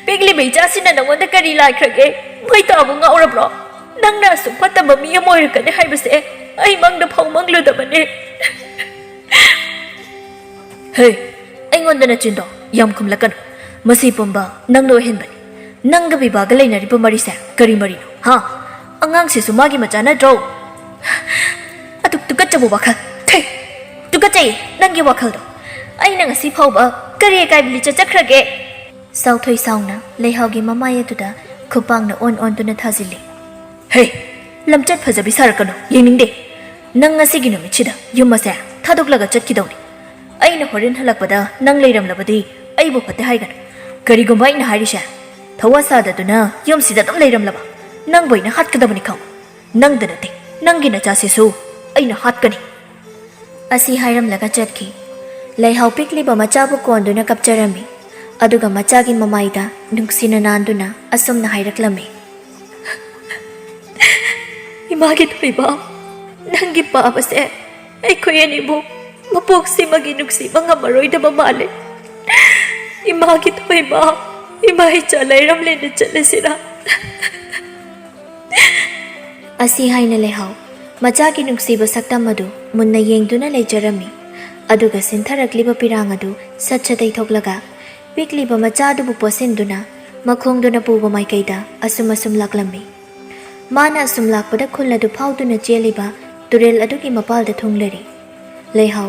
ꯄꯤꯛꯂꯤꯕ ꯏꯆꯥꯁꯤꯅ ꯅꯉꯣꯟꯗ ꯀꯔꯤ ꯂꯥꯏꯈ꯭ꯔꯒꯦ? ꯃꯣꯏꯇꯥꯕꯨ ꯉꯥꯎꯔꯕ꯭ꯔꯣ? ꯅꯪꯅ ꯑꯁꯨꯛ ꯐꯠꯇꯕ ꯃꯤ ꯑꯃ ꯑꯣꯏꯔꯛꯀꯅꯤ ꯍꯥꯏꯕꯁꯦ ꯑꯩ ꯃꯪꯗ ꯐꯥꯎ ꯃꯪꯂꯨꯗꯕꯅꯤ꯫" "ꯍꯦ, ꯑꯩꯉꯣꯟꯗ ꯅꯆꯤꯟꯗꯣ ꯌꯥꯝ ꯈꯨꯝꯂꯛꯀꯅꯨ꯫ ꯃꯁꯤ ꯄꯨꯝꯕ ꯅꯪꯅ ꯑꯣꯏꯍꯟꯕꯅꯤ꯫ ꯅꯪꯒ ꯕꯤꯕꯥꯒ ꯂꯩꯅꯔꯤꯕ ꯃꯔꯤꯁꯦ ꯀꯔꯤ ꯃꯔꯤꯅꯣ, ꯍꯥ? ꯑꯉꯥꯡꯁꯤꯁꯨ ꯃꯥꯒꯤ ꯃꯆꯥ ꯅꯠꯇ꯭ꯔꯣ?" "ꯑꯗꯨꯛ ꯇꯨꯀꯠꯆꯕ ꯋꯥꯈꯜ! ꯊꯦ! ꯇꯨꯀꯠꯆꯩ ꯅꯪꯒꯤ ꯋꯥꯈꯜꯗꯣ꯫ ꯑꯩꯅ ꯉꯁꯤ ꯐꯥꯎꯕ ꯀꯔꯤ ꯑꯀꯥꯏꯕ ꯂꯤꯆꯠ ꯆꯠꯈ꯭ꯔꯒꯦ?" ꯆꯥꯎꯊꯣꯏ ꯁꯥꯎꯅ ꯂꯩꯍꯥꯎꯒꯤ ꯃꯃꯥꯏ ꯑꯗꯨꯗ ꯈꯨꯄꯥꯡꯅ ꯑꯣꯟ ꯑꯣꯟꯗꯨꯅ ꯊꯥꯖꯤꯜꯂꯤ꯫ "ꯍꯦ! ꯂꯝꯆꯠ ꯐꯖꯕꯤ ꯁꯥꯔꯛꯀꯅꯨ, ꯌꯦꯡꯅꯤꯡꯗꯦ꯫ ꯅꯪ ꯉꯁꯤꯒꯤ ꯅꯨꯃꯤꯠꯁꯤꯗ ꯌꯨꯝ ꯑꯁꯦ ꯊꯥꯗꯣꯛꯂꯒ ꯆꯠꯈꯤꯗꯧꯅꯤ꯫ ꯑꯩꯅ ꯍꯣꯔꯦꯟ ꯍꯜꯂꯛꯄꯗ ꯅꯪ ꯂꯩꯔꯝꯂꯕꯗꯤ ꯑꯩꯕꯨ ꯐꯠꯇꯦ ꯍꯥꯏꯒꯅꯨ꯫ ꯀꯔꯤꯒꯨꯝꯕ ꯑꯩꯅ ꯍꯥꯏꯔꯤꯁꯦ ꯊꯋꯥ ꯁꯥꯗꯗꯨꯅ ꯌꯨꯝꯁꯤꯗ ꯑꯗꯨꯝ ꯂꯩꯔꯝꯂꯕ, ꯅꯪꯕꯨ ꯑꯩꯅ ꯍꯥꯠꯀꯗꯕꯅꯤ ꯈꯪꯉꯨ꯫ ꯅꯪꯗ ꯅꯠꯇꯦ, ꯅꯪꯒꯤ ꯅꯆꯥꯁꯤꯁꯨ ꯑꯩꯅ ꯍꯥꯠꯀꯅꯤ!" ꯑꯁꯤ ꯍꯥꯏꯔꯝꯂꯒ ꯆꯠꯈꯤ꯫ ꯂꯩꯍꯥꯎ ꯄꯤꯛꯂꯤꯕ ꯃꯆꯥꯕꯨ ꯀꯣꯟꯗꯨꯅ ꯀꯞꯆꯔꯝꯃꯤ꯫ ꯑꯗꯨꯒ ꯃꯆꯥꯒꯤ ꯃꯃꯥꯏꯗ ꯅꯨꯡꯁꯤꯅ ꯅꯥꯟꯗꯨꯅ ꯑꯁꯨꯝꯅ ꯍꯥꯏꯔꯛꯂꯝꯃꯤ, "ꯏꯃꯥꯒꯤ ꯊꯣꯏꯕ, ꯅꯪꯒꯤ ꯄꯥꯕꯁꯦ ꯑꯩꯈꯣꯏ ꯑꯅꯤꯕꯨ ꯃꯄꯣꯛꯁꯤꯃꯒꯤ ꯅꯨꯡꯁꯤꯕ ꯉꯝꯃꯔꯣꯏꯗꯕ ꯃꯥꯜꯂꯦ꯫ ꯏꯃꯥꯒꯤ ꯊꯣꯏꯕ, ꯏꯃꯥ ꯏꯆꯥ ꯂꯩꯔꯝꯂꯦꯅ ꯆꯠꯂꯁꯤꯔꯥ?" ꯑꯁꯤ ꯍꯥꯏꯅ ꯂꯩꯍꯥꯎ ꯃꯆꯥꯒꯤ ꯅꯨꯡꯁꯤꯕ ꯁꯛꯇꯝ ꯑꯗꯨ ꯃꯨꯟꯅ ꯌꯦꯡꯗꯨꯅ ꯂꯩꯖꯔꯝꯃꯤ꯫ ꯑꯗꯨꯒ ꯁꯤꯟꯊꯔꯛꯂꯤꯕ ꯄꯤꯔꯥꯡ ꯑꯗꯨ ꯁꯠ ꯁꯠ ꯇꯩꯊꯣꯛꯂꯒ ꯄꯤꯛꯂꯤꯕ ꯃꯆꯥ ꯑꯗꯨꯕꯨ ꯄꯣꯠꯁꯤꯟꯗꯨꯅ ꯃꯈꯣꯡꯗꯨꯅ ꯄꯨꯕ ꯃꯥꯏꯀꯩꯗ ꯑꯁꯨꯝ ꯑꯁꯨꯝ ꯂꯥꯛꯂꯝꯃꯤ꯫ ꯃꯥꯅ ꯑꯁꯨꯝ ꯂꯥꯛꯄꯗ ꯈꯨꯜ ꯑꯗꯨ ꯐꯥꯎꯗꯨꯅ ꯆꯦꯜꯂꯤꯕ ꯇꯨꯔꯦꯜ ꯑꯗꯨꯒꯤ ꯃꯄꯥꯜꯗ ꯊꯨꯡꯂꯔꯤ꯫ ꯂꯩꯍꯥꯎ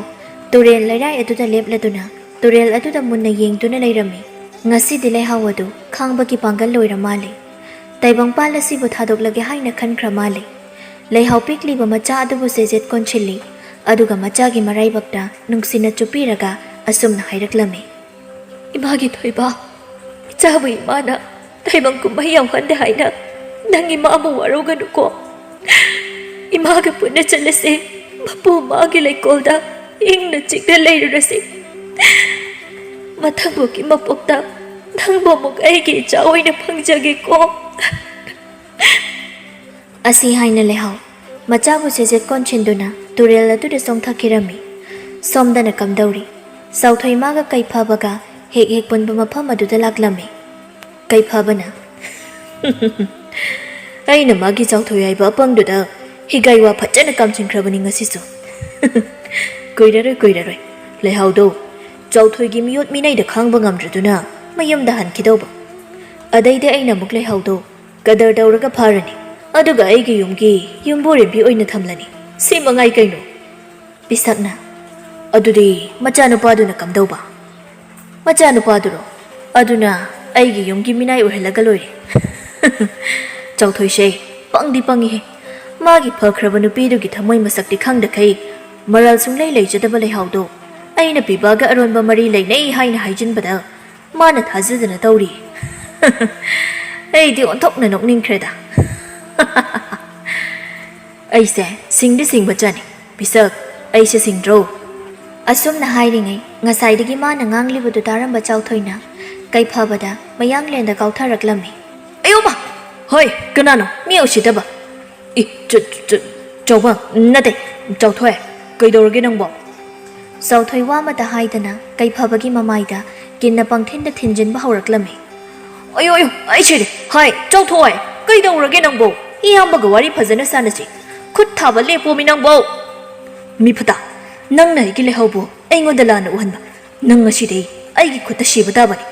ꯇꯨꯔꯦꯜ ꯂꯩꯔꯥꯏ ꯑꯗꯨꯗ ꯂꯦꯞꯂꯗꯨꯅ ꯇꯨꯔꯦꯜ ꯑꯗꯨꯗ ꯃꯨꯟꯅ ꯌꯦꯡꯗꯨꯅ ꯂꯩꯔꯝꯃꯤ꯫ ꯉꯁꯤꯗꯤ ꯂꯩꯍꯥꯎ ꯑꯗꯨ ꯈꯥꯡꯕꯒꯤ ꯄꯥꯡꯒꯜ ꯂꯣꯏꯔ ꯃꯥꯜꯂꯦ꯫ ꯇꯥꯏꯕꯪꯄꯥꯜ ꯑꯁꯤꯕꯨ ꯊꯥꯗꯣꯛꯂꯒꯦ ꯍꯥꯏꯅ ꯈꯟꯈ꯭ꯔ ꯃꯥꯜꯂꯦ꯫ ꯂꯩꯍꯥꯎ ꯄꯤꯛꯂꯤꯕ ꯃꯆꯥ ꯑꯗꯨꯕꯨ ꯆꯦꯖꯦꯠ ꯀꯣꯟꯁꯤꯜꯂꯤ꯫ ꯑꯗꯨꯒ ꯃꯆꯥꯒꯤ ꯃꯔꯥꯏꯕꯛꯇ ꯅꯨꯡꯁꯤꯅ ꯆꯨꯞꯄꯤꯔꯒ ꯑꯁꯨꯝꯅ ꯍꯥꯏꯔꯛꯂꯝꯃꯤ, "ꯏꯃꯥꯒꯤ ꯊꯣꯏꯕ, ꯏꯆꯥꯕꯨ ꯏꯃꯥꯅ ꯇꯥꯏꯕꯪ ꯀꯨꯝꯍꯩ ꯌꯥꯎꯍꯟꯗꯦ ꯍꯥꯏꯅ ꯅꯪ ꯏꯃꯥꯕꯨ ꯋꯥꯔꯧꯒꯅꯨꯀꯣ꯫ ꯏꯃꯥꯒ ꯄꯨꯟꯅ ꯆꯠꯂꯁꯤ꯫ ꯃꯄꯨ ꯃꯥꯒꯤ ꯂꯩꯀꯣꯜꯗ ꯏꯪꯅ ꯆꯤꯛꯅ ꯂꯩꯔꯨꯔꯁꯤ꯫ ꯃꯊꯪꯕꯣꯛꯀꯤ ꯃꯄꯣꯛꯇ ꯅꯪꯕꯨ ꯑꯃꯨꯛ ꯑꯩꯒꯤ ꯏꯆꯥ ꯑꯣꯏꯅ ꯐꯪꯖꯒꯦꯀꯣ꯫" ꯑꯁꯤ ꯍꯥꯏꯅ ꯂꯩꯍꯥꯎ ꯃꯆꯥꯕꯨ ꯆꯦꯖꯦꯠ ꯀꯣꯟꯁꯤꯟꯗꯨꯅ ꯇꯨꯔꯦꯜ ꯑꯗꯨꯗ ꯆꯣꯡꯊꯈꯤꯔꯝꯃꯤ꯫ ꯁꯣꯝꯗꯅ ꯀꯝꯗꯧꯔꯤ? ꯆꯥꯎꯊꯣꯏ ꯃꯥꯒ ꯀꯩꯐꯥꯕꯒ ꯍꯦꯛ ꯍꯦꯛ ꯄꯨꯟꯕ ꯃꯐꯝ ꯑꯗꯨꯗ ꯂꯥꯛꯂꯝꯃꯤ꯫ ꯀꯩꯐꯥꯕꯅ, "ꯑꯩꯅ ꯃꯥꯒꯤ ꯆꯥꯎꯊꯣꯏ ꯍꯥꯏꯕ ꯑꯄꯪꯗꯨꯗ ꯍꯤꯒꯥꯏ ꯋꯥ ꯐꯖꯅ ꯀꯥꯝꯁꯤꯟꯈ꯭ꯔꯕꯅꯤ ꯉꯁꯤꯁꯨ꯫ ꯀꯨꯏꯔꯔꯣꯏ, ꯀꯨꯏꯔꯔꯣꯏ꯫ ꯂꯩꯍꯥꯎꯗꯣ ꯆꯥꯎꯊꯣꯏꯒꯤ ꯃꯤꯑꯣꯠ ꯃꯤꯅꯩꯗ ꯈꯥꯡꯕ ꯉꯝꯗ꯭ꯔꯗꯨꯅ ꯃꯌꯨꯝꯗ ꯍꯟꯈꯤꯗꯧꯕ꯫ ꯑꯗꯩꯗꯤ ꯑꯩꯅ ꯑꯃꯨꯛ ꯂꯩꯍꯥꯎꯗꯣ ꯀꯗꯔ ꯇꯧꯔꯒ ꯐꯥꯔꯅꯤ꯫ ꯑꯗꯨꯒ ꯑꯩꯒꯤ ꯌꯨꯝꯒꯤ ꯌꯨꯝꯕꯨꯔꯦꯝꯕꯤ ꯑꯣꯏꯅ ꯊꯝꯂꯅꯤ꯫ ꯁꯤ ꯃꯉꯥꯏ ꯀꯩꯅꯣ꯫" ꯄꯤꯁꯛꯅ, "ꯑꯗꯨꯗꯤ ꯃꯆꯥꯅꯨꯄꯥꯗꯨꯅ ꯀꯝꯗꯧꯕ?" "ꯃꯆꯥꯅꯨꯄꯥꯗꯨꯔꯣ? ꯑꯗꯨꯅ ꯑꯩꯒꯤ ꯌꯨꯝꯒꯤ ꯃꯤꯅꯥꯏ ꯑꯣꯏꯍꯜꯂꯒ ꯂꯣꯏꯔꯦ꯫" ꯆꯥꯎꯊꯣꯏꯁꯦ ꯄꯪꯗꯤ ꯄꯪꯉꯤꯍꯦ꯫ ꯃꯥꯒꯤ ꯐꯈ꯭ꯔꯕ ꯅꯨꯄꯤꯗꯨꯒꯤ ꯊꯃꯣꯏ ꯃꯁꯛꯇꯤ ꯈꯪꯗꯈꯩ ꯃꯔꯥꯜ ꯁꯨꯡꯂꯩ ꯂꯩꯖꯗꯕ ꯂꯩꯍꯥꯎꯗꯣ ꯑꯩꯅ ꯄꯤꯕꯥꯒ ꯑꯔꯣꯟꯕ ꯃꯔꯤ ꯂꯩꯅꯩ ꯍꯥꯏꯅ ꯍꯥꯏꯖꯤꯟꯕꯗ ꯃꯥꯅ ꯊꯥꯖꯗꯅ ꯇꯧꯔꯤ꯫ ꯑꯩꯗꯤ ꯑꯣꯟꯊꯣꯛꯅ ꯅꯣꯛꯅꯤꯡꯈ꯭ꯔꯦꯗ꯫ ꯑꯩꯁꯦ ꯁꯤꯡꯗꯤ ꯁꯤꯡꯕ ꯆꯥꯅꯤ꯫ ꯄꯤꯁꯛ, ꯑꯩꯁꯦ ꯁꯤꯡꯗ꯭ꯔꯣ? ꯑꯁꯨꯝꯅ ꯍꯥꯏꯔꯤꯉꯩ, ꯉꯁꯥꯏꯗꯒꯤ ꯃꯥꯅ ꯉꯥꯡꯂꯤꯕꯗꯨ ꯇꯥꯔꯝꯕ ꯆꯥꯎꯊꯣꯏꯅ ꯀꯩꯐꯕꯗ ꯃꯌꯥꯡꯂꯦꯟꯗ ꯀꯥꯎꯊꯔꯛꯂꯝꯃꯤ꯫ "ꯑꯌꯣꯃ! ꯍꯣꯏ, ꯀꯅꯥꯅꯣ? ꯃꯤ ꯎꯁꯤꯠꯇꯕ!" "ꯏ, ꯆ-, ꯆ-, ꯆꯥꯎꯕ, ꯅꯠꯇꯦ, ꯆꯥꯎꯊꯣꯏ, ꯀꯩꯗꯧꯔꯒꯦ ꯅꯪꯕꯣ?" ꯆꯥꯎꯊꯣꯏ ꯋꯥ ꯑꯃꯇ ꯍꯥꯏꯗꯅ ꯀꯩꯐꯕꯒꯤ ꯃꯃꯥꯏꯗ ꯀꯤꯟꯅ ꯄꯪꯊꯤꯟꯗ ꯊꯤꯟꯖꯤꯟꯕ ꯍꯧꯔꯛꯂꯝꯃꯤ꯫ "ꯑꯌꯣ, ꯑꯌꯣ, ꯑꯩ ꯁꯤꯔꯦ! ꯍꯥꯏ, ꯆꯥꯎꯊꯣꯏ, ꯀꯩꯗꯧꯔꯒꯦ ꯅꯪꯕꯣ? ꯏꯌꯥꯝꯕꯒ ꯋꯥꯔꯤ ꯐꯖꯅ ꯁꯥꯟꯅꯁꯤ꯫ ꯈꯨꯠ ꯊꯥꯕ ꯂꯦꯞꯄꯣꯃꯤ ꯅꯪꯕꯣ!" "ꯃꯤ ꯐꯠꯇ, ꯅꯪꯅ ꯑꯩꯒꯤ ꯂꯩꯍꯧꯕꯨ ꯑꯩꯉꯣꯟꯗ ꯂꯥꯟꯅ ꯎꯍꯟꯕ꯫ ꯅꯪ ꯉꯁꯤꯗꯤ ꯑꯩꯒꯤ ꯈꯨꯠꯇ ꯁꯤꯕ ꯇꯥꯕꯅꯤ꯫"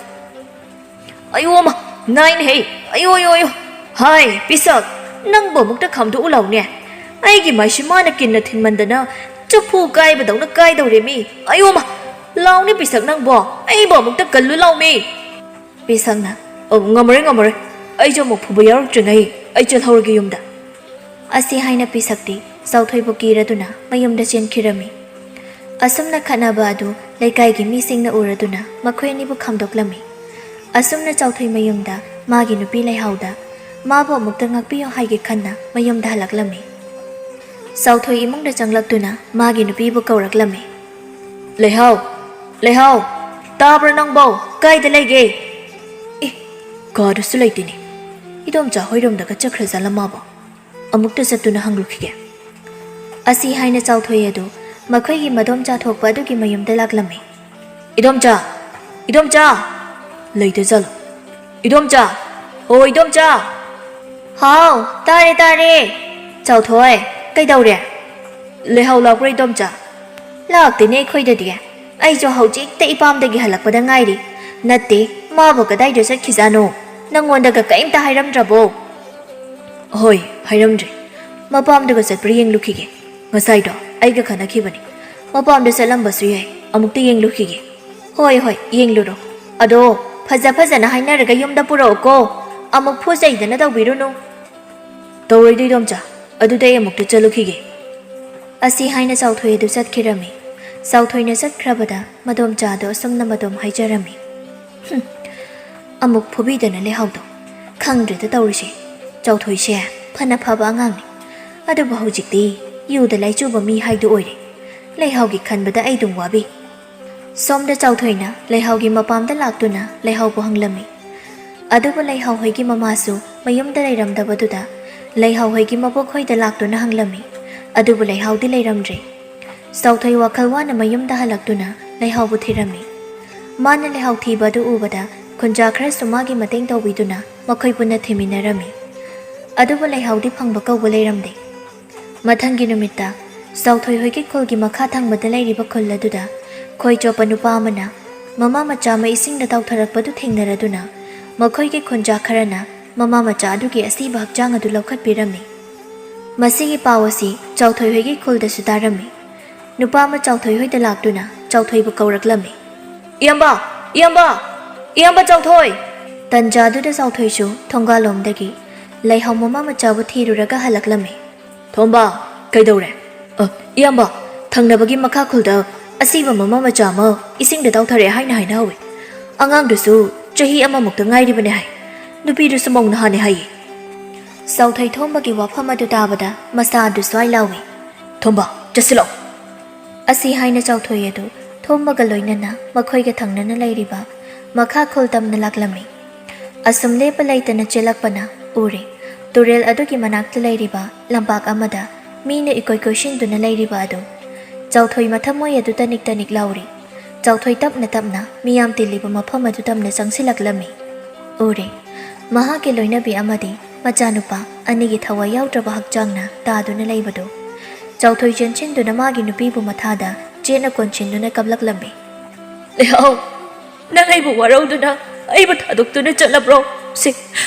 "ꯑꯌꯣ ꯑꯃ, ꯅꯥꯏꯅꯦꯍꯦ! ꯑꯌꯣ, ꯑꯌꯣ, ꯑꯌꯣ! ꯍꯥꯏ, ꯄꯤꯁꯛ, ꯅꯪꯕꯨ ꯑꯃꯨꯛꯇ ꯈꯥꯝꯗꯣꯛꯎ ꯂꯥꯎꯅꯦ꯫ ꯑꯩꯒꯤ ꯃꯥꯏꯁꯤ ꯃꯥꯅ ꯀꯤꯟꯅ ꯊꯤꯟꯃꯟꯗꯅ ꯆꯐꯨ ꯀꯥꯏꯕꯗꯧꯅ ꯀꯥꯏꯗꯧꯔꯦ ꯃꯤ꯫ ꯑꯌꯣ ꯑꯃ! ꯂꯥꯎꯅꯦ ꯄꯤꯁꯛ ꯅꯪꯕꯣ, ꯑꯩꯕꯨ ꯑꯃꯨꯛꯇ ꯀꯜꯂꯨ ꯂꯥꯎꯃꯤ!" ꯄꯤꯁꯛꯅ, "ꯑꯣ, ꯉꯝꯃꯔꯣꯏ, ꯉꯝꯃꯔꯣꯏ꯫ ꯑꯩꯁꯨ ꯑꯃꯨꯛ ꯐꯨꯕ ꯌꯥꯎꯔꯛꯇ꯭ꯔꯤꯉꯩ ꯑꯩ ꯆꯠꯍꯧꯔꯒꯦ ꯌꯨꯝꯗ꯫" ꯑꯁꯤ ꯍꯥꯏꯅ ꯄꯤꯁꯛꯇꯤ ꯆꯥꯎꯊꯣꯏꯕꯨ ꯀꯤꯔꯗꯨꯅ ꯃꯌꯨꯝꯗ ꯆꯦꯟꯈꯤꯔꯝꯃꯤ꯫ ꯑꯁꯨꯝꯅ ꯈꯠꯅꯕ ꯑꯗꯨ ꯂꯩꯀꯥꯏꯒꯤ ꯃꯤꯁꯤꯡꯅ ꯎꯔꯗꯨꯅ ꯃꯈꯣꯏ ꯑꯅꯤꯕꯨ ꯈꯥꯝꯗꯣꯛꯂꯝꯃꯤ꯫ ꯑꯁꯨꯝꯅ ꯆꯥꯎꯊꯣꯏ ꯃꯌꯨꯝꯗ ꯃꯥꯒꯤ ꯅꯨꯄꯤ ꯂꯩꯍꯥꯎꯗ ꯃꯥꯕꯨ ꯑꯃꯨꯛꯇ ꯉꯥꯛꯄꯤꯌꯨ ꯍꯥꯏꯒꯦ ꯈꯟꯅ ꯃꯌꯨꯝꯗ ꯍꯜꯂꯛꯂꯝꯃꯤ꯫ ꯆꯥꯎꯊꯣꯏ ꯏꯃꯨꯡꯗ ꯆꯪꯂꯛꯇꯨꯅ ꯃꯥꯒꯤ ꯅꯨꯄꯤꯕꯨ ꯀꯧꯔꯛꯂꯝꯃꯤ꯫ "ꯂꯩꯍꯥꯎ! ꯂꯩꯍꯥꯎ! ꯇꯥꯕ꯭ꯔꯥ ꯅꯪꯕꯣ? ꯀꯥꯏꯗ ꯂꯩꯒꯦ?" "ꯑꯦ, ꯀꯥꯗꯁꯨ ꯂꯩꯇꯦꯅꯦ꯫ ꯏꯗꯣꯝꯆꯥ ꯍꯣꯏꯔꯣꯝꯗꯒ ꯆꯠꯈ꯭ꯔꯖꯥꯠꯂ ꯃꯥꯕꯣ? ꯑꯃꯨꯛꯇ ꯆꯠꯇꯨꯅ ꯍꯪꯂꯨꯈꯤꯒꯦ꯫" ꯑꯁꯤ ꯍꯥꯏꯅ ꯆꯥꯎꯊꯣꯏ ꯑꯗꯨ ꯃꯈꯣꯏꯒꯤ ꯃꯗꯣꯝꯆꯥ ꯊꯣꯛꯄ ꯑꯗꯨꯒꯤ ꯃꯌꯨꯝꯗ ꯂꯥꯛꯂꯝꯃꯤ꯫ "ꯏꯗꯣꯝꯆꯥ! ꯏꯗꯣꯝꯆꯥ! ꯂꯩꯇꯖꯥꯠꯂꯣ? ꯏꯗꯣꯝꯆꯥ! ꯑꯣ, ꯏꯗꯣꯝꯆꯥ!" "ꯍꯥꯎ, ꯇꯥꯔꯦ, ꯇꯥꯔꯦ꯫ ꯆꯥꯎꯊꯣꯏ, ꯀꯩꯗꯧꯔꯦ? ꯂꯩꯍꯥꯎ ꯂꯥꯛꯄ꯭ꯔꯣ, ꯏꯗꯣꯝꯆꯥ?" "ꯂꯥꯛꯇꯦꯅꯦ ꯑꯩꯈꯣꯏꯗꯗꯤ꯫ ꯑꯩꯁꯨ ꯍꯧꯖꯤꯛꯇ ꯏꯄꯥꯝꯗꯒꯤ ꯍꯜꯂꯛꯄꯗ ꯉꯥꯏꯔꯤ꯫ ꯅꯠꯇꯦ, ꯃꯥꯕꯨ ꯀꯗꯥꯏꯗ ꯆꯠꯈꯤꯖꯥꯠꯅꯣ? ꯅꯪꯉꯣꯟꯗꯒ ꯀꯔꯤꯝꯇ ꯍꯥꯏꯔꯝꯗ꯭ꯔꯕꯣ?" "ꯍꯣꯏ, ꯍꯥꯏꯔꯝꯗ꯭ꯔꯦ꯫ ꯃꯄꯥꯝꯗꯒ ꯆꯠꯄ꯭ꯔꯥ ꯌꯦꯡꯂꯨꯈꯤꯒꯦ꯫ ꯉꯁꯥꯏꯗꯣ ꯑꯩꯒ ꯈꯠꯅꯈꯤꯕꯅꯤ꯫ ꯃꯄꯥꯝꯗ ꯆꯠꯂꯝꯕꯁꯨ ꯌꯥꯏ꯫ ꯑꯃꯨꯛꯇ ꯌꯦꯡꯂꯨꯈꯤꯒꯦ꯫" "ꯍꯣꯏ, ꯍꯣꯏ, ꯌꯦꯡꯂꯨꯔꯣ꯫ ꯑꯗꯣ ꯐꯖ ꯐꯖꯅ ꯍꯥꯏꯅꯔꯒ ꯌꯨꯝꯗ ꯄꯨꯔꯛꯎꯀꯣ꯫ ꯑꯃꯨꯛ ꯐꯨ ꯆꯩꯗꯅ ꯇꯧꯕꯤꯔꯨꯅꯨ꯫" "ꯇꯧꯔꯣꯏꯗꯣ, ꯏꯗꯣꯝꯆꯥ꯫ ꯑꯗꯨꯗꯤ ꯑꯩ ꯑꯃꯨꯛꯇ ꯆꯠꯂꯨꯈꯤꯒꯦ꯫" ꯑꯁꯤ ꯍꯥꯏꯅ ꯆꯥꯎꯊꯣꯏ ꯑꯗꯨ ꯆꯠꯈꯤꯔꯝꯃꯤ꯫ ꯆꯥꯎꯊꯣꯏꯅ ꯆꯠꯈ꯭ꯔꯕꯗ ꯃꯗꯣꯝꯆꯥꯗꯣ ꯑꯁꯨꯝꯅ ꯃꯗꯣꯝ ꯍꯥꯏꯖꯔꯝꯃꯤ꯫ "ꯍꯨꯝ, ꯑꯃꯨꯛ ꯐꯨꯕꯤꯗꯅ ꯂꯩꯍꯥꯎꯗꯣ꯫ ꯈꯪꯗ꯭ꯔꯦꯗ ꯇꯧꯔꯤꯁꯦ꯫ ꯆꯥꯎꯊꯣꯏꯁꯦ ꯐꯅ ꯐꯕ ꯑꯉꯥꯡꯅꯤ꯫ ꯑꯗꯨꯕꯨ ꯍꯧꯖꯤꯛꯇꯤ ꯌꯨꯗ ꯂꯥꯏꯆꯨꯕ ꯃꯤ ꯍꯥꯏꯗꯨ ꯑꯣꯏꯔꯦ꯫ ꯂꯩꯍꯥꯎꯒꯤ ꯈꯟꯕꯗ ꯑꯩ ꯑꯗꯨꯝ ꯋꯥꯕꯤ꯫ ꯁꯣꯝꯗ ꯆꯥꯎꯊꯣꯏꯅ ꯂꯩꯍꯥꯎꯒꯤ ꯃꯄꯥꯝꯗ ꯂꯥꯛꯇꯨꯅ ꯂꯩꯍꯥꯎꯕꯨ ꯍꯪꯂꯝꯃꯤ꯫ ꯑꯗꯨꯕꯨ ꯂꯩꯍꯥꯎ ꯍꯣꯏꯒꯤ ꯃꯃꯥꯁꯨ ꯃꯌꯨꯝꯗ ꯂꯩꯔꯝꯗꯕꯗꯨꯗ ꯂꯩꯍꯥꯎ ꯍꯣꯏꯒꯤ ꯃꯕꯣꯛ ꯍꯣꯏꯗ ꯂꯥꯛꯇꯨꯅ ꯍꯪꯂꯝꯃꯤ꯫ ꯑꯗꯨꯕꯨ ꯂꯩꯍꯥꯎꯗꯤ ꯂꯩꯔꯝꯗ꯭ꯔꯦ꯫ ꯆꯥꯎꯊꯣꯏ ꯋꯥꯈꯜ ꯋꯥꯅ ꯃꯌꯨꯝꯗ ꯍꯜꯂꯛꯇꯨꯅ ꯂꯩꯍꯥꯎꯕꯨ ꯊꯤꯔꯝꯃꯤ꯫ ꯃꯥꯅ ꯂꯩꯍꯥꯎ ꯊꯤꯕ ꯑꯗꯨ ꯎꯕꯗ ꯈꯨꯟꯖꯥ ꯈꯔꯁꯨ ꯃꯥꯒꯤ ꯃꯇꯦꯡ ꯇꯧꯕꯤꯗꯨꯅ ꯃꯈꯣꯏ ꯄꯨꯟꯅ ꯊꯤꯃꯤꯟꯅꯔꯝꯃꯤ꯫ ꯑꯗꯨꯕꯨ ꯂꯩꯍꯥꯎꯗꯤ ꯐꯪꯕ ꯀꯧꯕ ꯂꯩꯔꯝꯗꯦ꯫ ꯃꯊꯪꯒꯤ ꯅꯨꯃꯤꯠꯇ ꯆꯥꯎꯊꯣꯏ ꯍꯣꯏꯒꯤ ꯈꯨꯜꯒꯤ ꯃꯈꯥ ꯊꯪꯕꯗ ꯂꯩꯔꯤꯕ ꯈꯨꯜ ꯑꯗꯨꯗ ꯈꯣꯏ ꯆꯣꯞꯄ ꯅꯨꯄꯥ ꯑꯃꯅ ꯃꯃꯥ ꯃꯆꯥ ꯑꯃ ꯏꯁꯤꯡꯗ ꯇꯥꯎꯊꯔꯛꯄꯗꯨ ꯊꯦꯡꯅꯔꯗꯨꯅ ꯃꯈꯣꯏꯒꯤ ꯈꯨꯟꯖꯥ ꯈꯔꯅ ꯃꯃꯥ ꯃꯆꯥ ꯑꯗꯨꯒꯤ ꯑꯁꯤꯕ ꯍꯛꯆꯥꯡ ꯑꯗꯨ ꯂꯧꯈꯠꯄꯤꯔꯝꯃꯤ꯫ ꯃꯁꯤꯒꯤ ꯄꯥꯎ ꯑꯁꯤ ꯆꯥꯎꯊꯣꯏ ꯍꯣꯏꯒꯤ ꯈꯨꯜꯗꯁꯨ ꯇꯥꯔꯝꯃꯤ꯫ ꯅꯨꯄꯥ ꯑꯃ ꯆꯥꯎꯊꯣꯏ ꯍꯣꯏꯗ ꯂꯥꯛꯇꯨꯅ ꯆꯥꯎꯊꯣꯏꯕꯨ ꯀꯧꯔꯛꯂꯝꯃꯤ꯫ "ꯏꯌꯥꯝꯕ! ꯏꯌꯥꯝꯕ! ꯏꯌꯥꯝꯕ ꯆꯥꯎꯊꯣꯏ!" ꯇꯟꯖꯥꯗꯨꯗ ꯆꯥꯎꯊꯣꯏꯁꯨ ꯊꯣꯡꯒꯥꯜꯂꯣꯝꯗꯒꯤ ꯂꯩꯍꯥꯎ ꯃꯃꯥ ꯃꯆꯥꯕꯨ ꯊꯤꯔꯨꯔꯒ ꯍꯜꯂꯛꯂꯝꯃꯤ꯫ "ꯊꯣꯝꯕ, ꯀꯩꯗꯧꯔꯦ?" "ꯑ, ꯏꯌꯥꯝꯕ, ꯊꯪꯅꯕꯒꯤ ꯃꯈꯥ ꯈꯨꯜꯗ ꯑꯁꯤꯕ ꯃꯃꯥ ꯃꯆꯥ ꯑꯃ ꯏꯁꯤꯡꯗ ꯇꯥꯎꯊꯔꯛꯑꯦ ꯍꯥꯏꯅ ꯍꯥꯏꯅꯍꯧꯋꯤ꯫ ꯑꯉꯥꯡꯗꯨꯁꯨ ꯆꯍꯤ ꯑꯃꯃꯨꯛꯇ ꯉꯥꯏꯔꯤꯕꯅꯦ ꯍꯥꯏ꯫ ꯅꯨꯄꯤꯗꯨꯁꯨ ꯃꯧ ꯅꯍꯥꯅꯦ ꯍꯥꯏꯌꯦ꯫" ꯆꯥꯎꯊꯣꯏ ꯊꯣꯝꯕꯒꯤ ꯋꯥꯐꯝ ꯑꯗꯨ ꯇꯥꯕꯗ ꯃꯁꯥ ꯑꯗꯨ ꯁ꯭ꯋꯥꯏ ꯂꯥꯎꯏ꯫ "ꯊꯣꯝꯕ, ꯆꯠꯁꯤꯜꯂꯛꯑꯣ!" ꯑꯁꯤ ꯍꯥꯏꯅ ꯆꯥꯎꯊꯣꯏ ꯑꯗꯨ ꯊꯣꯝꯕꯒ ꯂꯣꯏꯅꯅ ꯃꯈꯣꯏꯒ ꯊꯪꯅꯅ ꯂꯩꯔꯤꯕ ꯃꯈꯥ ꯈꯨꯜ ꯇꯝꯅ ꯂꯥꯛꯂꯝꯃꯤ꯫ ꯑꯁꯨꯝ ꯂꯦꯞꯄ ꯂꯩꯇꯅ ꯆꯦꯜꯂꯛꯄꯅ ꯎꯔꯦ꯫ ꯇꯨꯔꯦꯜ ꯑꯗꯨꯒꯤ ꯃꯅꯥꯛꯇ ꯂꯩꯔꯤꯕ ꯂꯝꯄꯥꯛ ꯑꯃꯗ ꯃꯤꯅ ꯏꯀꯣꯏ ꯀꯣꯏꯁꯤꯟꯗꯨꯅ ꯂꯩꯔꯤꯕ ꯑꯗꯨ꯫ ꯆꯥꯎꯊꯣꯏ ꯃꯊꯃꯣꯏ ꯑꯗꯨ ꯇꯅꯤꯛ ꯇꯅꯤꯛ ꯂꯥꯎꯔꯤ꯫ ꯆꯥꯎꯊꯣꯏ ꯇꯞꯅ ꯇꯞꯅ ꯃꯤꯌꯥꯝ ꯇꯤꯜꯂꯤꯕ ꯃꯐꯝ ꯑꯗꯨ ꯇꯝꯅ ꯆꯪꯁꯤꯜꯂꯛꯂꯝꯃꯤ꯫ ꯎꯔꯦ꯫ ꯃꯍꯥꯛꯀꯤ ꯂꯣꯏꯅꯕꯤ ꯑꯃꯗꯤ ꯃꯆꯥꯅꯨꯄꯥ ꯑꯅꯤꯒꯤ ꯊꯋꯥꯏ ꯌꯥꯎꯗ꯭ꯔꯕ ꯍꯛꯆꯥꯡꯅ ꯇꯥꯗꯨꯅ ꯂꯩꯕꯗꯨ꯫ ꯆꯥꯎꯊꯣꯏ ꯆꯦꯟꯁꯤꯟꯗꯨꯅ ꯃꯥꯒꯤ ꯅꯨꯄꯤꯕꯨ ꯃꯊꯥꯗ ꯆꯦꯠꯅ ꯀꯣꯟꯁꯤꯟꯗꯨꯅ ꯀꯞꯂꯛꯂꯝꯃꯤ꯫ "ꯂꯩꯍꯥꯎ, ꯅꯪ ꯑꯩꯕꯨ ꯋꯥꯔꯧꯗꯨꯅ ꯑꯩꯕꯨ ꯊꯥꯗꯣꯛꯇꯨꯅ ꯆꯠꯂꯕ꯭ꯔꯣ? ꯁꯤ,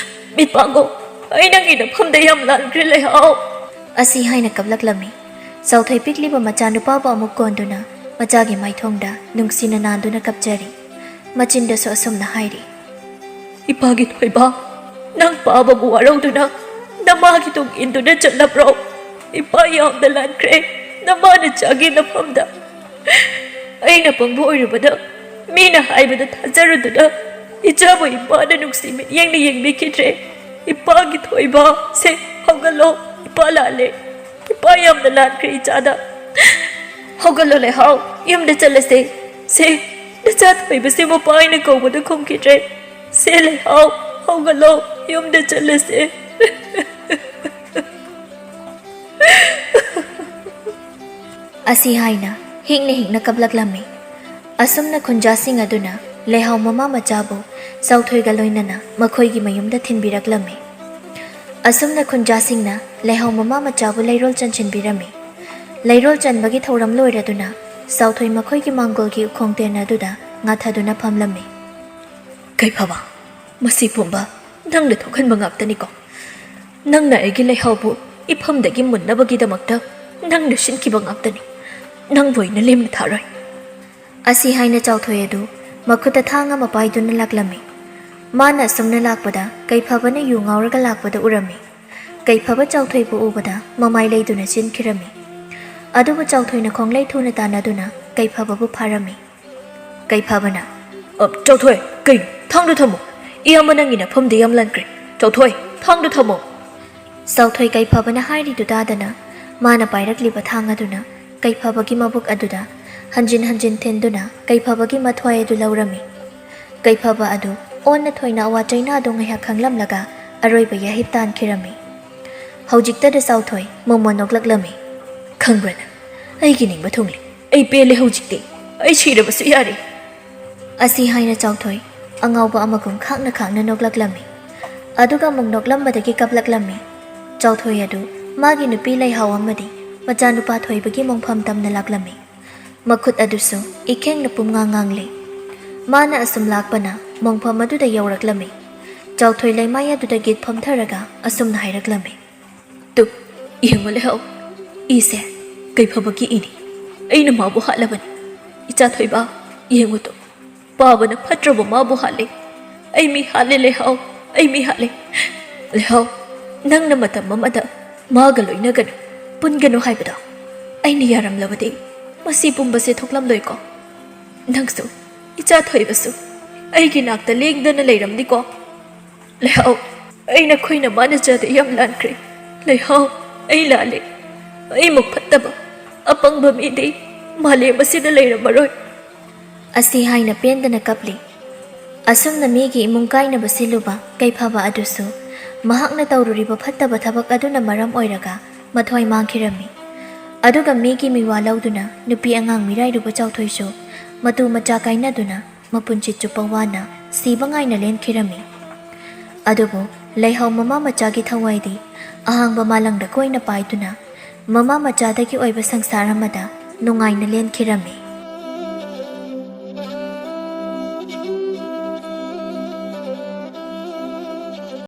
ꯃꯤꯠ ꯄꯥꯡꯉꯣ, ꯑꯩ ꯅꯪꯒꯤ ꯅꯐꯝꯗ ꯌꯥꯝ ꯂꯥꯟꯈ꯭ꯔꯦ, ꯂꯩꯍꯥꯎ!" ꯑꯁꯤ ꯍꯥꯏꯅ ꯀꯞꯂꯛꯂꯝꯃꯤ꯫ ꯆꯥꯎꯊꯣꯏ ꯄꯤꯛꯂꯤꯕ ꯃꯆꯥꯅꯨꯄꯥꯕꯨ ꯑꯃꯨꯛ ꯀꯣꯟꯗꯨꯅ ꯃꯆꯥꯒꯤ ꯃꯥꯏꯊꯣꯡꯗ ꯅꯨꯡꯁꯤꯅ ꯅꯥꯟꯗꯨꯅ ꯀꯞꯆꯔꯤ꯫ ꯃꯆꯤꯟꯗꯁꯨ ꯑꯁꯨꯝꯅ ꯍꯥꯏꯔꯤ꯫ "ꯏꯄꯥꯒꯤ ꯊꯣꯏꯕ, ꯅꯪ ꯄꯥꯕꯕꯨ ꯋꯥꯔꯧꯗꯨꯅ ꯅꯃꯥꯒꯤ ꯇꯨꯡ ꯏꯟꯗꯨꯅ ꯆꯠꯂꯕ꯭ꯔꯣ? ꯏꯄꯥ ꯌꯥꯝꯅ ꯂꯥꯟꯈ꯭ꯔꯦ ꯅꯃꯥ ꯅꯆꯥꯒꯤ ꯅꯐꯝꯗ꯫ ꯑꯩꯅ ꯄꯪꯕ ꯑꯣꯏꯔꯨꯕꯗ ꯃꯤꯅ ꯍꯥꯏꯕꯗ ꯊꯥꯖꯔꯨꯗꯨꯅ ꯏꯆꯥꯕꯨ ꯏꯄꯥꯅ ꯅꯨꯡꯁꯤ ꯃꯤꯠꯌꯦꯡꯅ ꯌꯦꯡꯕꯤꯈꯤꯗ꯭ꯔꯦ꯫ ꯏꯄꯥꯒꯤ ꯊꯣꯏꯕ, ꯁꯦ, ꯍꯧꯒꯠꯂꯣ, ꯏꯄꯥ ꯂꯥꯜꯂꯦ꯫" ꯏꯄꯥ ꯌꯥꯝꯅ ꯂꯥꯟꯈ꯭ꯔꯦ ꯏꯆꯥꯗ꯫ ꯍꯧꯒꯠꯂꯣ ꯂꯩꯍꯥꯎ, ꯌꯨꯝꯗ ꯆꯠꯂꯁꯦ꯫ ꯁꯦ, ꯅꯆꯥ ꯊꯣꯏꯕꯁꯦ ꯃꯄꯥ ꯍꯥꯏꯅ ꯀꯧꯕꯗ ꯈꯨꯝꯈꯤꯗ꯭ꯔꯦ꯫ ꯁꯦ ꯂꯩꯍꯥꯎ, ꯍꯧꯒꯠꯂꯣ, ꯌꯨꯝꯗ ꯆꯠꯂꯁꯦ꯫ ꯑꯁꯤ ꯍꯥꯏꯅ ꯍꯤꯛꯅ ꯍꯤꯛꯅ ꯀꯞꯂꯛꯂꯝꯃꯤ꯫ ꯑꯁꯨꯝꯅ ꯈꯨꯟꯖꯥꯁꯤꯡ ꯑꯗꯨꯅ ꯂꯩꯍꯥꯎ ꯃꯃꯥ ꯃꯆꯥꯕꯨ ꯆꯥꯎꯊꯣꯏꯒ ꯂꯣꯏꯅꯅ ꯃꯈꯣꯏꯒꯤ ꯃꯌꯨꯝꯗ ꯊꯤꯟꯕꯤꯔꯛꯂꯝꯃꯤ꯫ ꯑꯁꯨꯝꯅ ꯈꯨꯟꯖꯥꯁꯤꯡꯅ ꯂꯩꯍꯥꯎ ꯃꯃꯥ ꯃꯆꯥꯕꯨ ꯂꯩꯔꯣꯜ ꯆꯟꯁꯤꯟꯕꯤꯔꯝꯃꯤ꯫ ꯂꯩꯔꯣꯜ ꯆꯟꯕꯒꯤ ꯊꯧꯔꯝ ꯂꯣꯏꯔꯗꯨꯅ ꯆꯥꯎꯊꯣꯏ ꯃꯈꯣꯏꯒꯤ ꯃꯥꯡꯒꯣꯜꯒꯤ ꯎꯈꯣꯡ ꯇꯦꯟ ꯑꯗꯨꯗ ꯉꯥꯊꯗꯨꯅ ꯐꯝꯂꯝꯃꯤ꯫ ꯀꯩꯐꯕ, ꯃꯁꯤ ꯄꯨꯝꯕ ꯅꯪꯅ ꯊꯣꯛꯍꯟꯕ ꯉꯥꯛꯇꯅꯤꯀꯣ? ꯅꯪꯅ ꯑꯩꯒꯤ ꯂꯩꯍꯥꯎꯕꯨ ꯏꯐꯝꯗꯒꯤ ꯃꯨꯟꯅꯕꯒꯤꯗꯃꯛꯇ ꯅꯪꯅ ꯁꯤꯟꯈꯤꯕ ꯉꯥꯛꯇꯅꯤ꯫ ꯅꯪꯕꯨ ꯑꯩꯅ ꯂꯦꯝꯅ ꯊꯥꯔꯣꯏ꯫ ꯑꯁꯤ ꯍꯥꯏꯅ ꯆꯥꯎꯊꯣꯏ ꯑꯗꯨ ꯃꯈꯨꯠꯇ ꯊꯥꯡ ꯑꯃ ꯄꯥꯏꯗꯨꯅ ꯂꯥꯛꯂꯝꯃꯤ꯫ ꯃꯥꯅ ꯑꯁꯨꯝꯅ ꯂꯥꯛꯄꯗ ꯀꯩꯐꯕꯅ ꯌꯨ ꯉꯥꯎꯔꯒ ꯂꯥꯛꯄꯗ ꯎꯔꯝꯃꯤ꯫ ꯀꯩꯐꯕ ꯆꯥꯎꯊꯣꯏꯕꯨ ꯎꯕꯗ ꯃꯃꯥꯏ ꯂꯩꯗꯨꯅ ꯆꯦꯟꯈꯤꯔꯝꯃꯤ꯫ ꯑꯗꯨꯕꯨ ꯆꯥꯎꯊꯣꯏꯅ ꯈꯣꯡꯂꯩ ꯊꯨꯅ ꯇꯥꯟꯅꯗꯨꯅ ꯀꯩꯐꯕꯕꯨ ꯐꯥꯔꯝꯃꯤ꯫ ꯀꯩꯐꯕꯅ, "ꯑ, ꯆꯥꯎꯊꯣꯏ, ꯀꯩꯅꯣ? ꯊꯥꯡꯗꯣ ꯊꯝꯃꯣ꯫ ꯏꯌꯥꯝꯕ ꯅꯪꯒꯤ ꯅꯐꯝꯗ ꯌꯥꯝ ꯂꯥꯟꯈ꯭ꯔꯦ꯫ ꯆꯥꯎꯊꯣꯏ, ꯊꯥꯡꯗꯣ ꯊꯝꯃꯣ!" ꯆꯥꯎꯊꯣꯏ ꯀꯩꯐꯕꯅ ꯍꯥꯏꯔꯤꯗꯨ ꯇꯥꯗꯅ ꯃꯥꯅ ꯄꯥꯏꯔꯛꯂꯤꯕ ꯊꯥꯡ ꯑꯗꯨꯅ ꯀꯩꯐꯕꯒꯤ ꯃꯕꯨꯛ ꯑꯗꯨꯗ ꯍꯟꯖꯤꯟ ꯍꯟꯖꯤꯟ ꯊꯤꯟꯗꯨꯅ ꯀꯩꯐꯕꯒꯤ ꯃꯊ꯭ꯋꯥꯏ ꯑꯗꯨ ꯂꯧꯔꯝꯃꯤ꯫ ꯀꯩꯐꯕ ꯑꯗꯨ ꯑꯣꯟꯅ ꯊꯣꯏꯅ ꯑꯋꯥ ꯆꯩꯅꯥꯗꯨ ꯉꯥꯏꯍꯥꯛ ꯈꯪꯂꯝꯂꯒ ꯑꯔꯣꯏꯕ ꯌꯥꯍꯤꯞ ꯇꯥꯟꯈꯤꯔꯝꯃꯤ꯫ ꯍꯧꯖꯤꯛꯇꯗ ꯆꯥꯎꯊꯣꯏ ꯃꯣꯃꯣꯟ ꯅꯣꯛꯂꯛꯂꯝꯃꯤ꯫ "ꯈꯪꯕ꯭ꯔꯥ ꯅꯪ, ꯑꯩꯒꯤ ꯅꯤꯡꯕ ꯊꯨꯡꯂꯦ꯫ ꯑꯩ ꯄꯦꯜꯂꯦ ꯍꯧꯖꯤꯛꯇꯤ꯫ ꯑꯩ ꯁꯤꯔꯕꯁꯨ ꯌꯥꯔꯦ!" ꯑꯁꯤ ꯍꯥꯏꯅ ꯆꯥꯎꯊꯣꯏ ꯑꯉꯥꯎꯕ ꯑꯃꯒꯨꯝ ꯈꯥꯡꯅ ꯈꯥꯡꯅ ꯅꯣꯛꯂꯛꯂꯝꯃꯤ꯫ ꯑꯗꯨꯒ ꯑꯃꯨꯛ ꯅꯣꯛꯂꯝꯕꯗꯒꯤ ꯀꯞꯂꯛꯂꯝꯃꯤ꯫ ꯆꯥꯎꯊꯣꯏ ꯑꯗꯨ ꯃꯥꯒꯤ ꯅꯨꯄꯤ ꯂꯩꯍꯥꯎ ꯑꯃꯗꯤ ꯃꯆꯥꯅꯨꯄꯥ ꯊꯣꯏꯕꯒꯤ ꯃꯣꯡꯐꯝ ꯇꯝꯅ ꯂꯥꯛꯂꯝꯃꯤ꯫ ꯃꯈꯨꯠ ꯑꯗꯨꯁꯨ ꯏꯈꯦꯡꯅ ꯄꯨꯝꯉꯥꯡ ꯉꯥꯡꯂꯤ꯫ ꯃꯥꯅ ꯑꯁꯨꯝ ꯂꯥꯛꯄꯅ ꯃꯣꯡꯐꯝ ꯑꯗꯨꯗ ꯌꯧꯔꯛꯂꯝꯃꯤ꯫ ꯆꯥꯎꯊꯣꯏ ꯂꯩꯃꯥꯏ ꯑꯗꯨꯗ ꯒꯤꯠ ꯐꯝꯊꯔꯒ ꯑꯁꯨꯝꯅ ꯍꯥꯏꯔꯛꯂꯝꯃꯤ꯫ "ꯇꯨ, ꯌꯦꯡꯉꯨ ꯂꯩꯍꯥꯎ, ꯏꯁꯦ ꯀꯩꯐꯕꯒꯤ ꯏꯅꯤ꯫ ꯑꯩꯅ ꯃꯥꯕꯨ ꯍꯥꯠꯂꯕꯅꯤ꯫ ꯏꯆꯥ ꯊꯣꯏꯕ, ꯌꯦꯡꯉꯨ ꯇꯨ, ꯄꯥꯕꯅ ꯐꯠꯇ꯭ꯔꯕ ꯃꯥꯕꯨ ꯍꯥꯠꯂꯦ꯫ ꯑꯩ ꯃꯤ ꯍꯥꯠꯂꯦ ꯂꯩꯍꯥꯎ, ꯑꯩ ꯃꯤ ꯍꯥꯠꯂꯦ꯫ ꯂꯩꯍꯥꯎ, ꯅꯪꯅ ꯃꯇꯝ ꯑꯃꯗ ꯃꯥꯒ ꯂꯣꯏꯅꯒꯅꯨ, ꯄꯨꯟꯒꯅꯨ ꯍꯥꯏꯕꯗꯣ ꯑꯩꯅ ꯌꯥꯔꯝꯂꯕꯗꯤ ꯃꯁꯤ ꯄꯨꯝꯕꯁꯦ ꯊꯣꯛꯂꯝꯂꯣꯏꯀꯣ꯫ ꯅꯪꯁꯨ, ꯏꯆꯥ ꯊꯣꯏꯕꯁꯨ ꯑꯩꯒꯤ ꯅꯥꯛꯇ ꯂꯦꯡꯗꯅ ꯂꯩꯔꯝꯅꯤꯀꯣ꯫ ꯂꯩꯍꯥꯎ, ꯑꯩ ꯅꯈꯣꯏꯅ ꯃꯥꯅ ꯆꯥꯗ ꯌꯥꯝ ꯂꯥꯟꯈ꯭ꯔꯦ꯫ ꯂꯩꯍꯥꯎ, ꯑꯩ ꯂꯥꯜꯂꯦ꯫ ꯑꯩꯃꯨꯛ ꯐꯠꯇꯕ ꯑꯄꯪꯕ ꯃꯤꯗꯤ ꯃꯥꯂꯦꯝ ꯑꯁꯤꯗ ꯂꯩꯔꯝꯃꯔꯣꯏ꯫ ꯑꯁꯤ ꯍꯥꯏꯅ ꯄꯦꯟꯗꯅ ꯀꯞꯂꯤ꯫ ꯑꯁꯨꯝꯅ ꯃꯤꯒꯤ ꯏꯃꯨꯡ ꯀꯥꯏꯅꯕ ꯁꯤꯜꯂꯨꯕ ꯀꯩꯐꯕ ꯑꯗꯨꯁꯨ ꯃꯍꯥꯛꯅ ꯇꯧꯔꯨꯔꯤꯕ ꯐꯠꯇꯕ ꯊꯕꯛ ꯑꯗꯨꯅ ꯃꯔꯝ ꯑꯣꯏꯔꯒ ꯃꯊ꯭ꯋꯥꯏ ꯃꯥꯡꯈꯤꯔꯝꯃꯤ꯫ ꯑꯗꯨꯒ ꯃꯤꯒꯤ ꯃꯤꯋꯥ ꯂꯧꯗꯨꯅ ꯅꯨꯄꯤ ꯑꯉꯥꯡ ꯃꯤꯔꯥꯏꯔꯨꯕ ꯆꯥꯎꯊꯣꯏꯁꯨ ꯃꯇꯨ ꯃꯆꯥ ꯀꯥꯏꯅꯗꯨꯅ ꯃꯄꯨꯟꯁꯤ ꯆꯨꯞꯄ ꯋꯥꯅ ꯁꯤꯕ ꯉꯥꯏꯅ ꯂꯦꯟꯈꯤꯔꯝꯃꯤ꯫ ꯑꯗꯨꯕꯨ ꯂꯩꯍꯥꯎ ꯃꯃꯥ ꯃꯆꯥꯒꯤ ꯊꯋꯥꯏꯗꯤ ꯑꯍꯥꯡꯕ ꯃꯥꯂꯪꯗ ꯀꯣꯏꯅ ꯄꯥꯏꯗꯨꯅ ꯃꯃꯥ ꯃꯆꯥꯗꯒꯤ ꯑꯣꯏꯕ ꯁꯪꯁꯥꯔ ꯑꯃꯗ ꯅꯨꯡꯉꯥꯏꯅ ꯂꯦꯟꯈꯤꯔꯝꯃꯤ꯫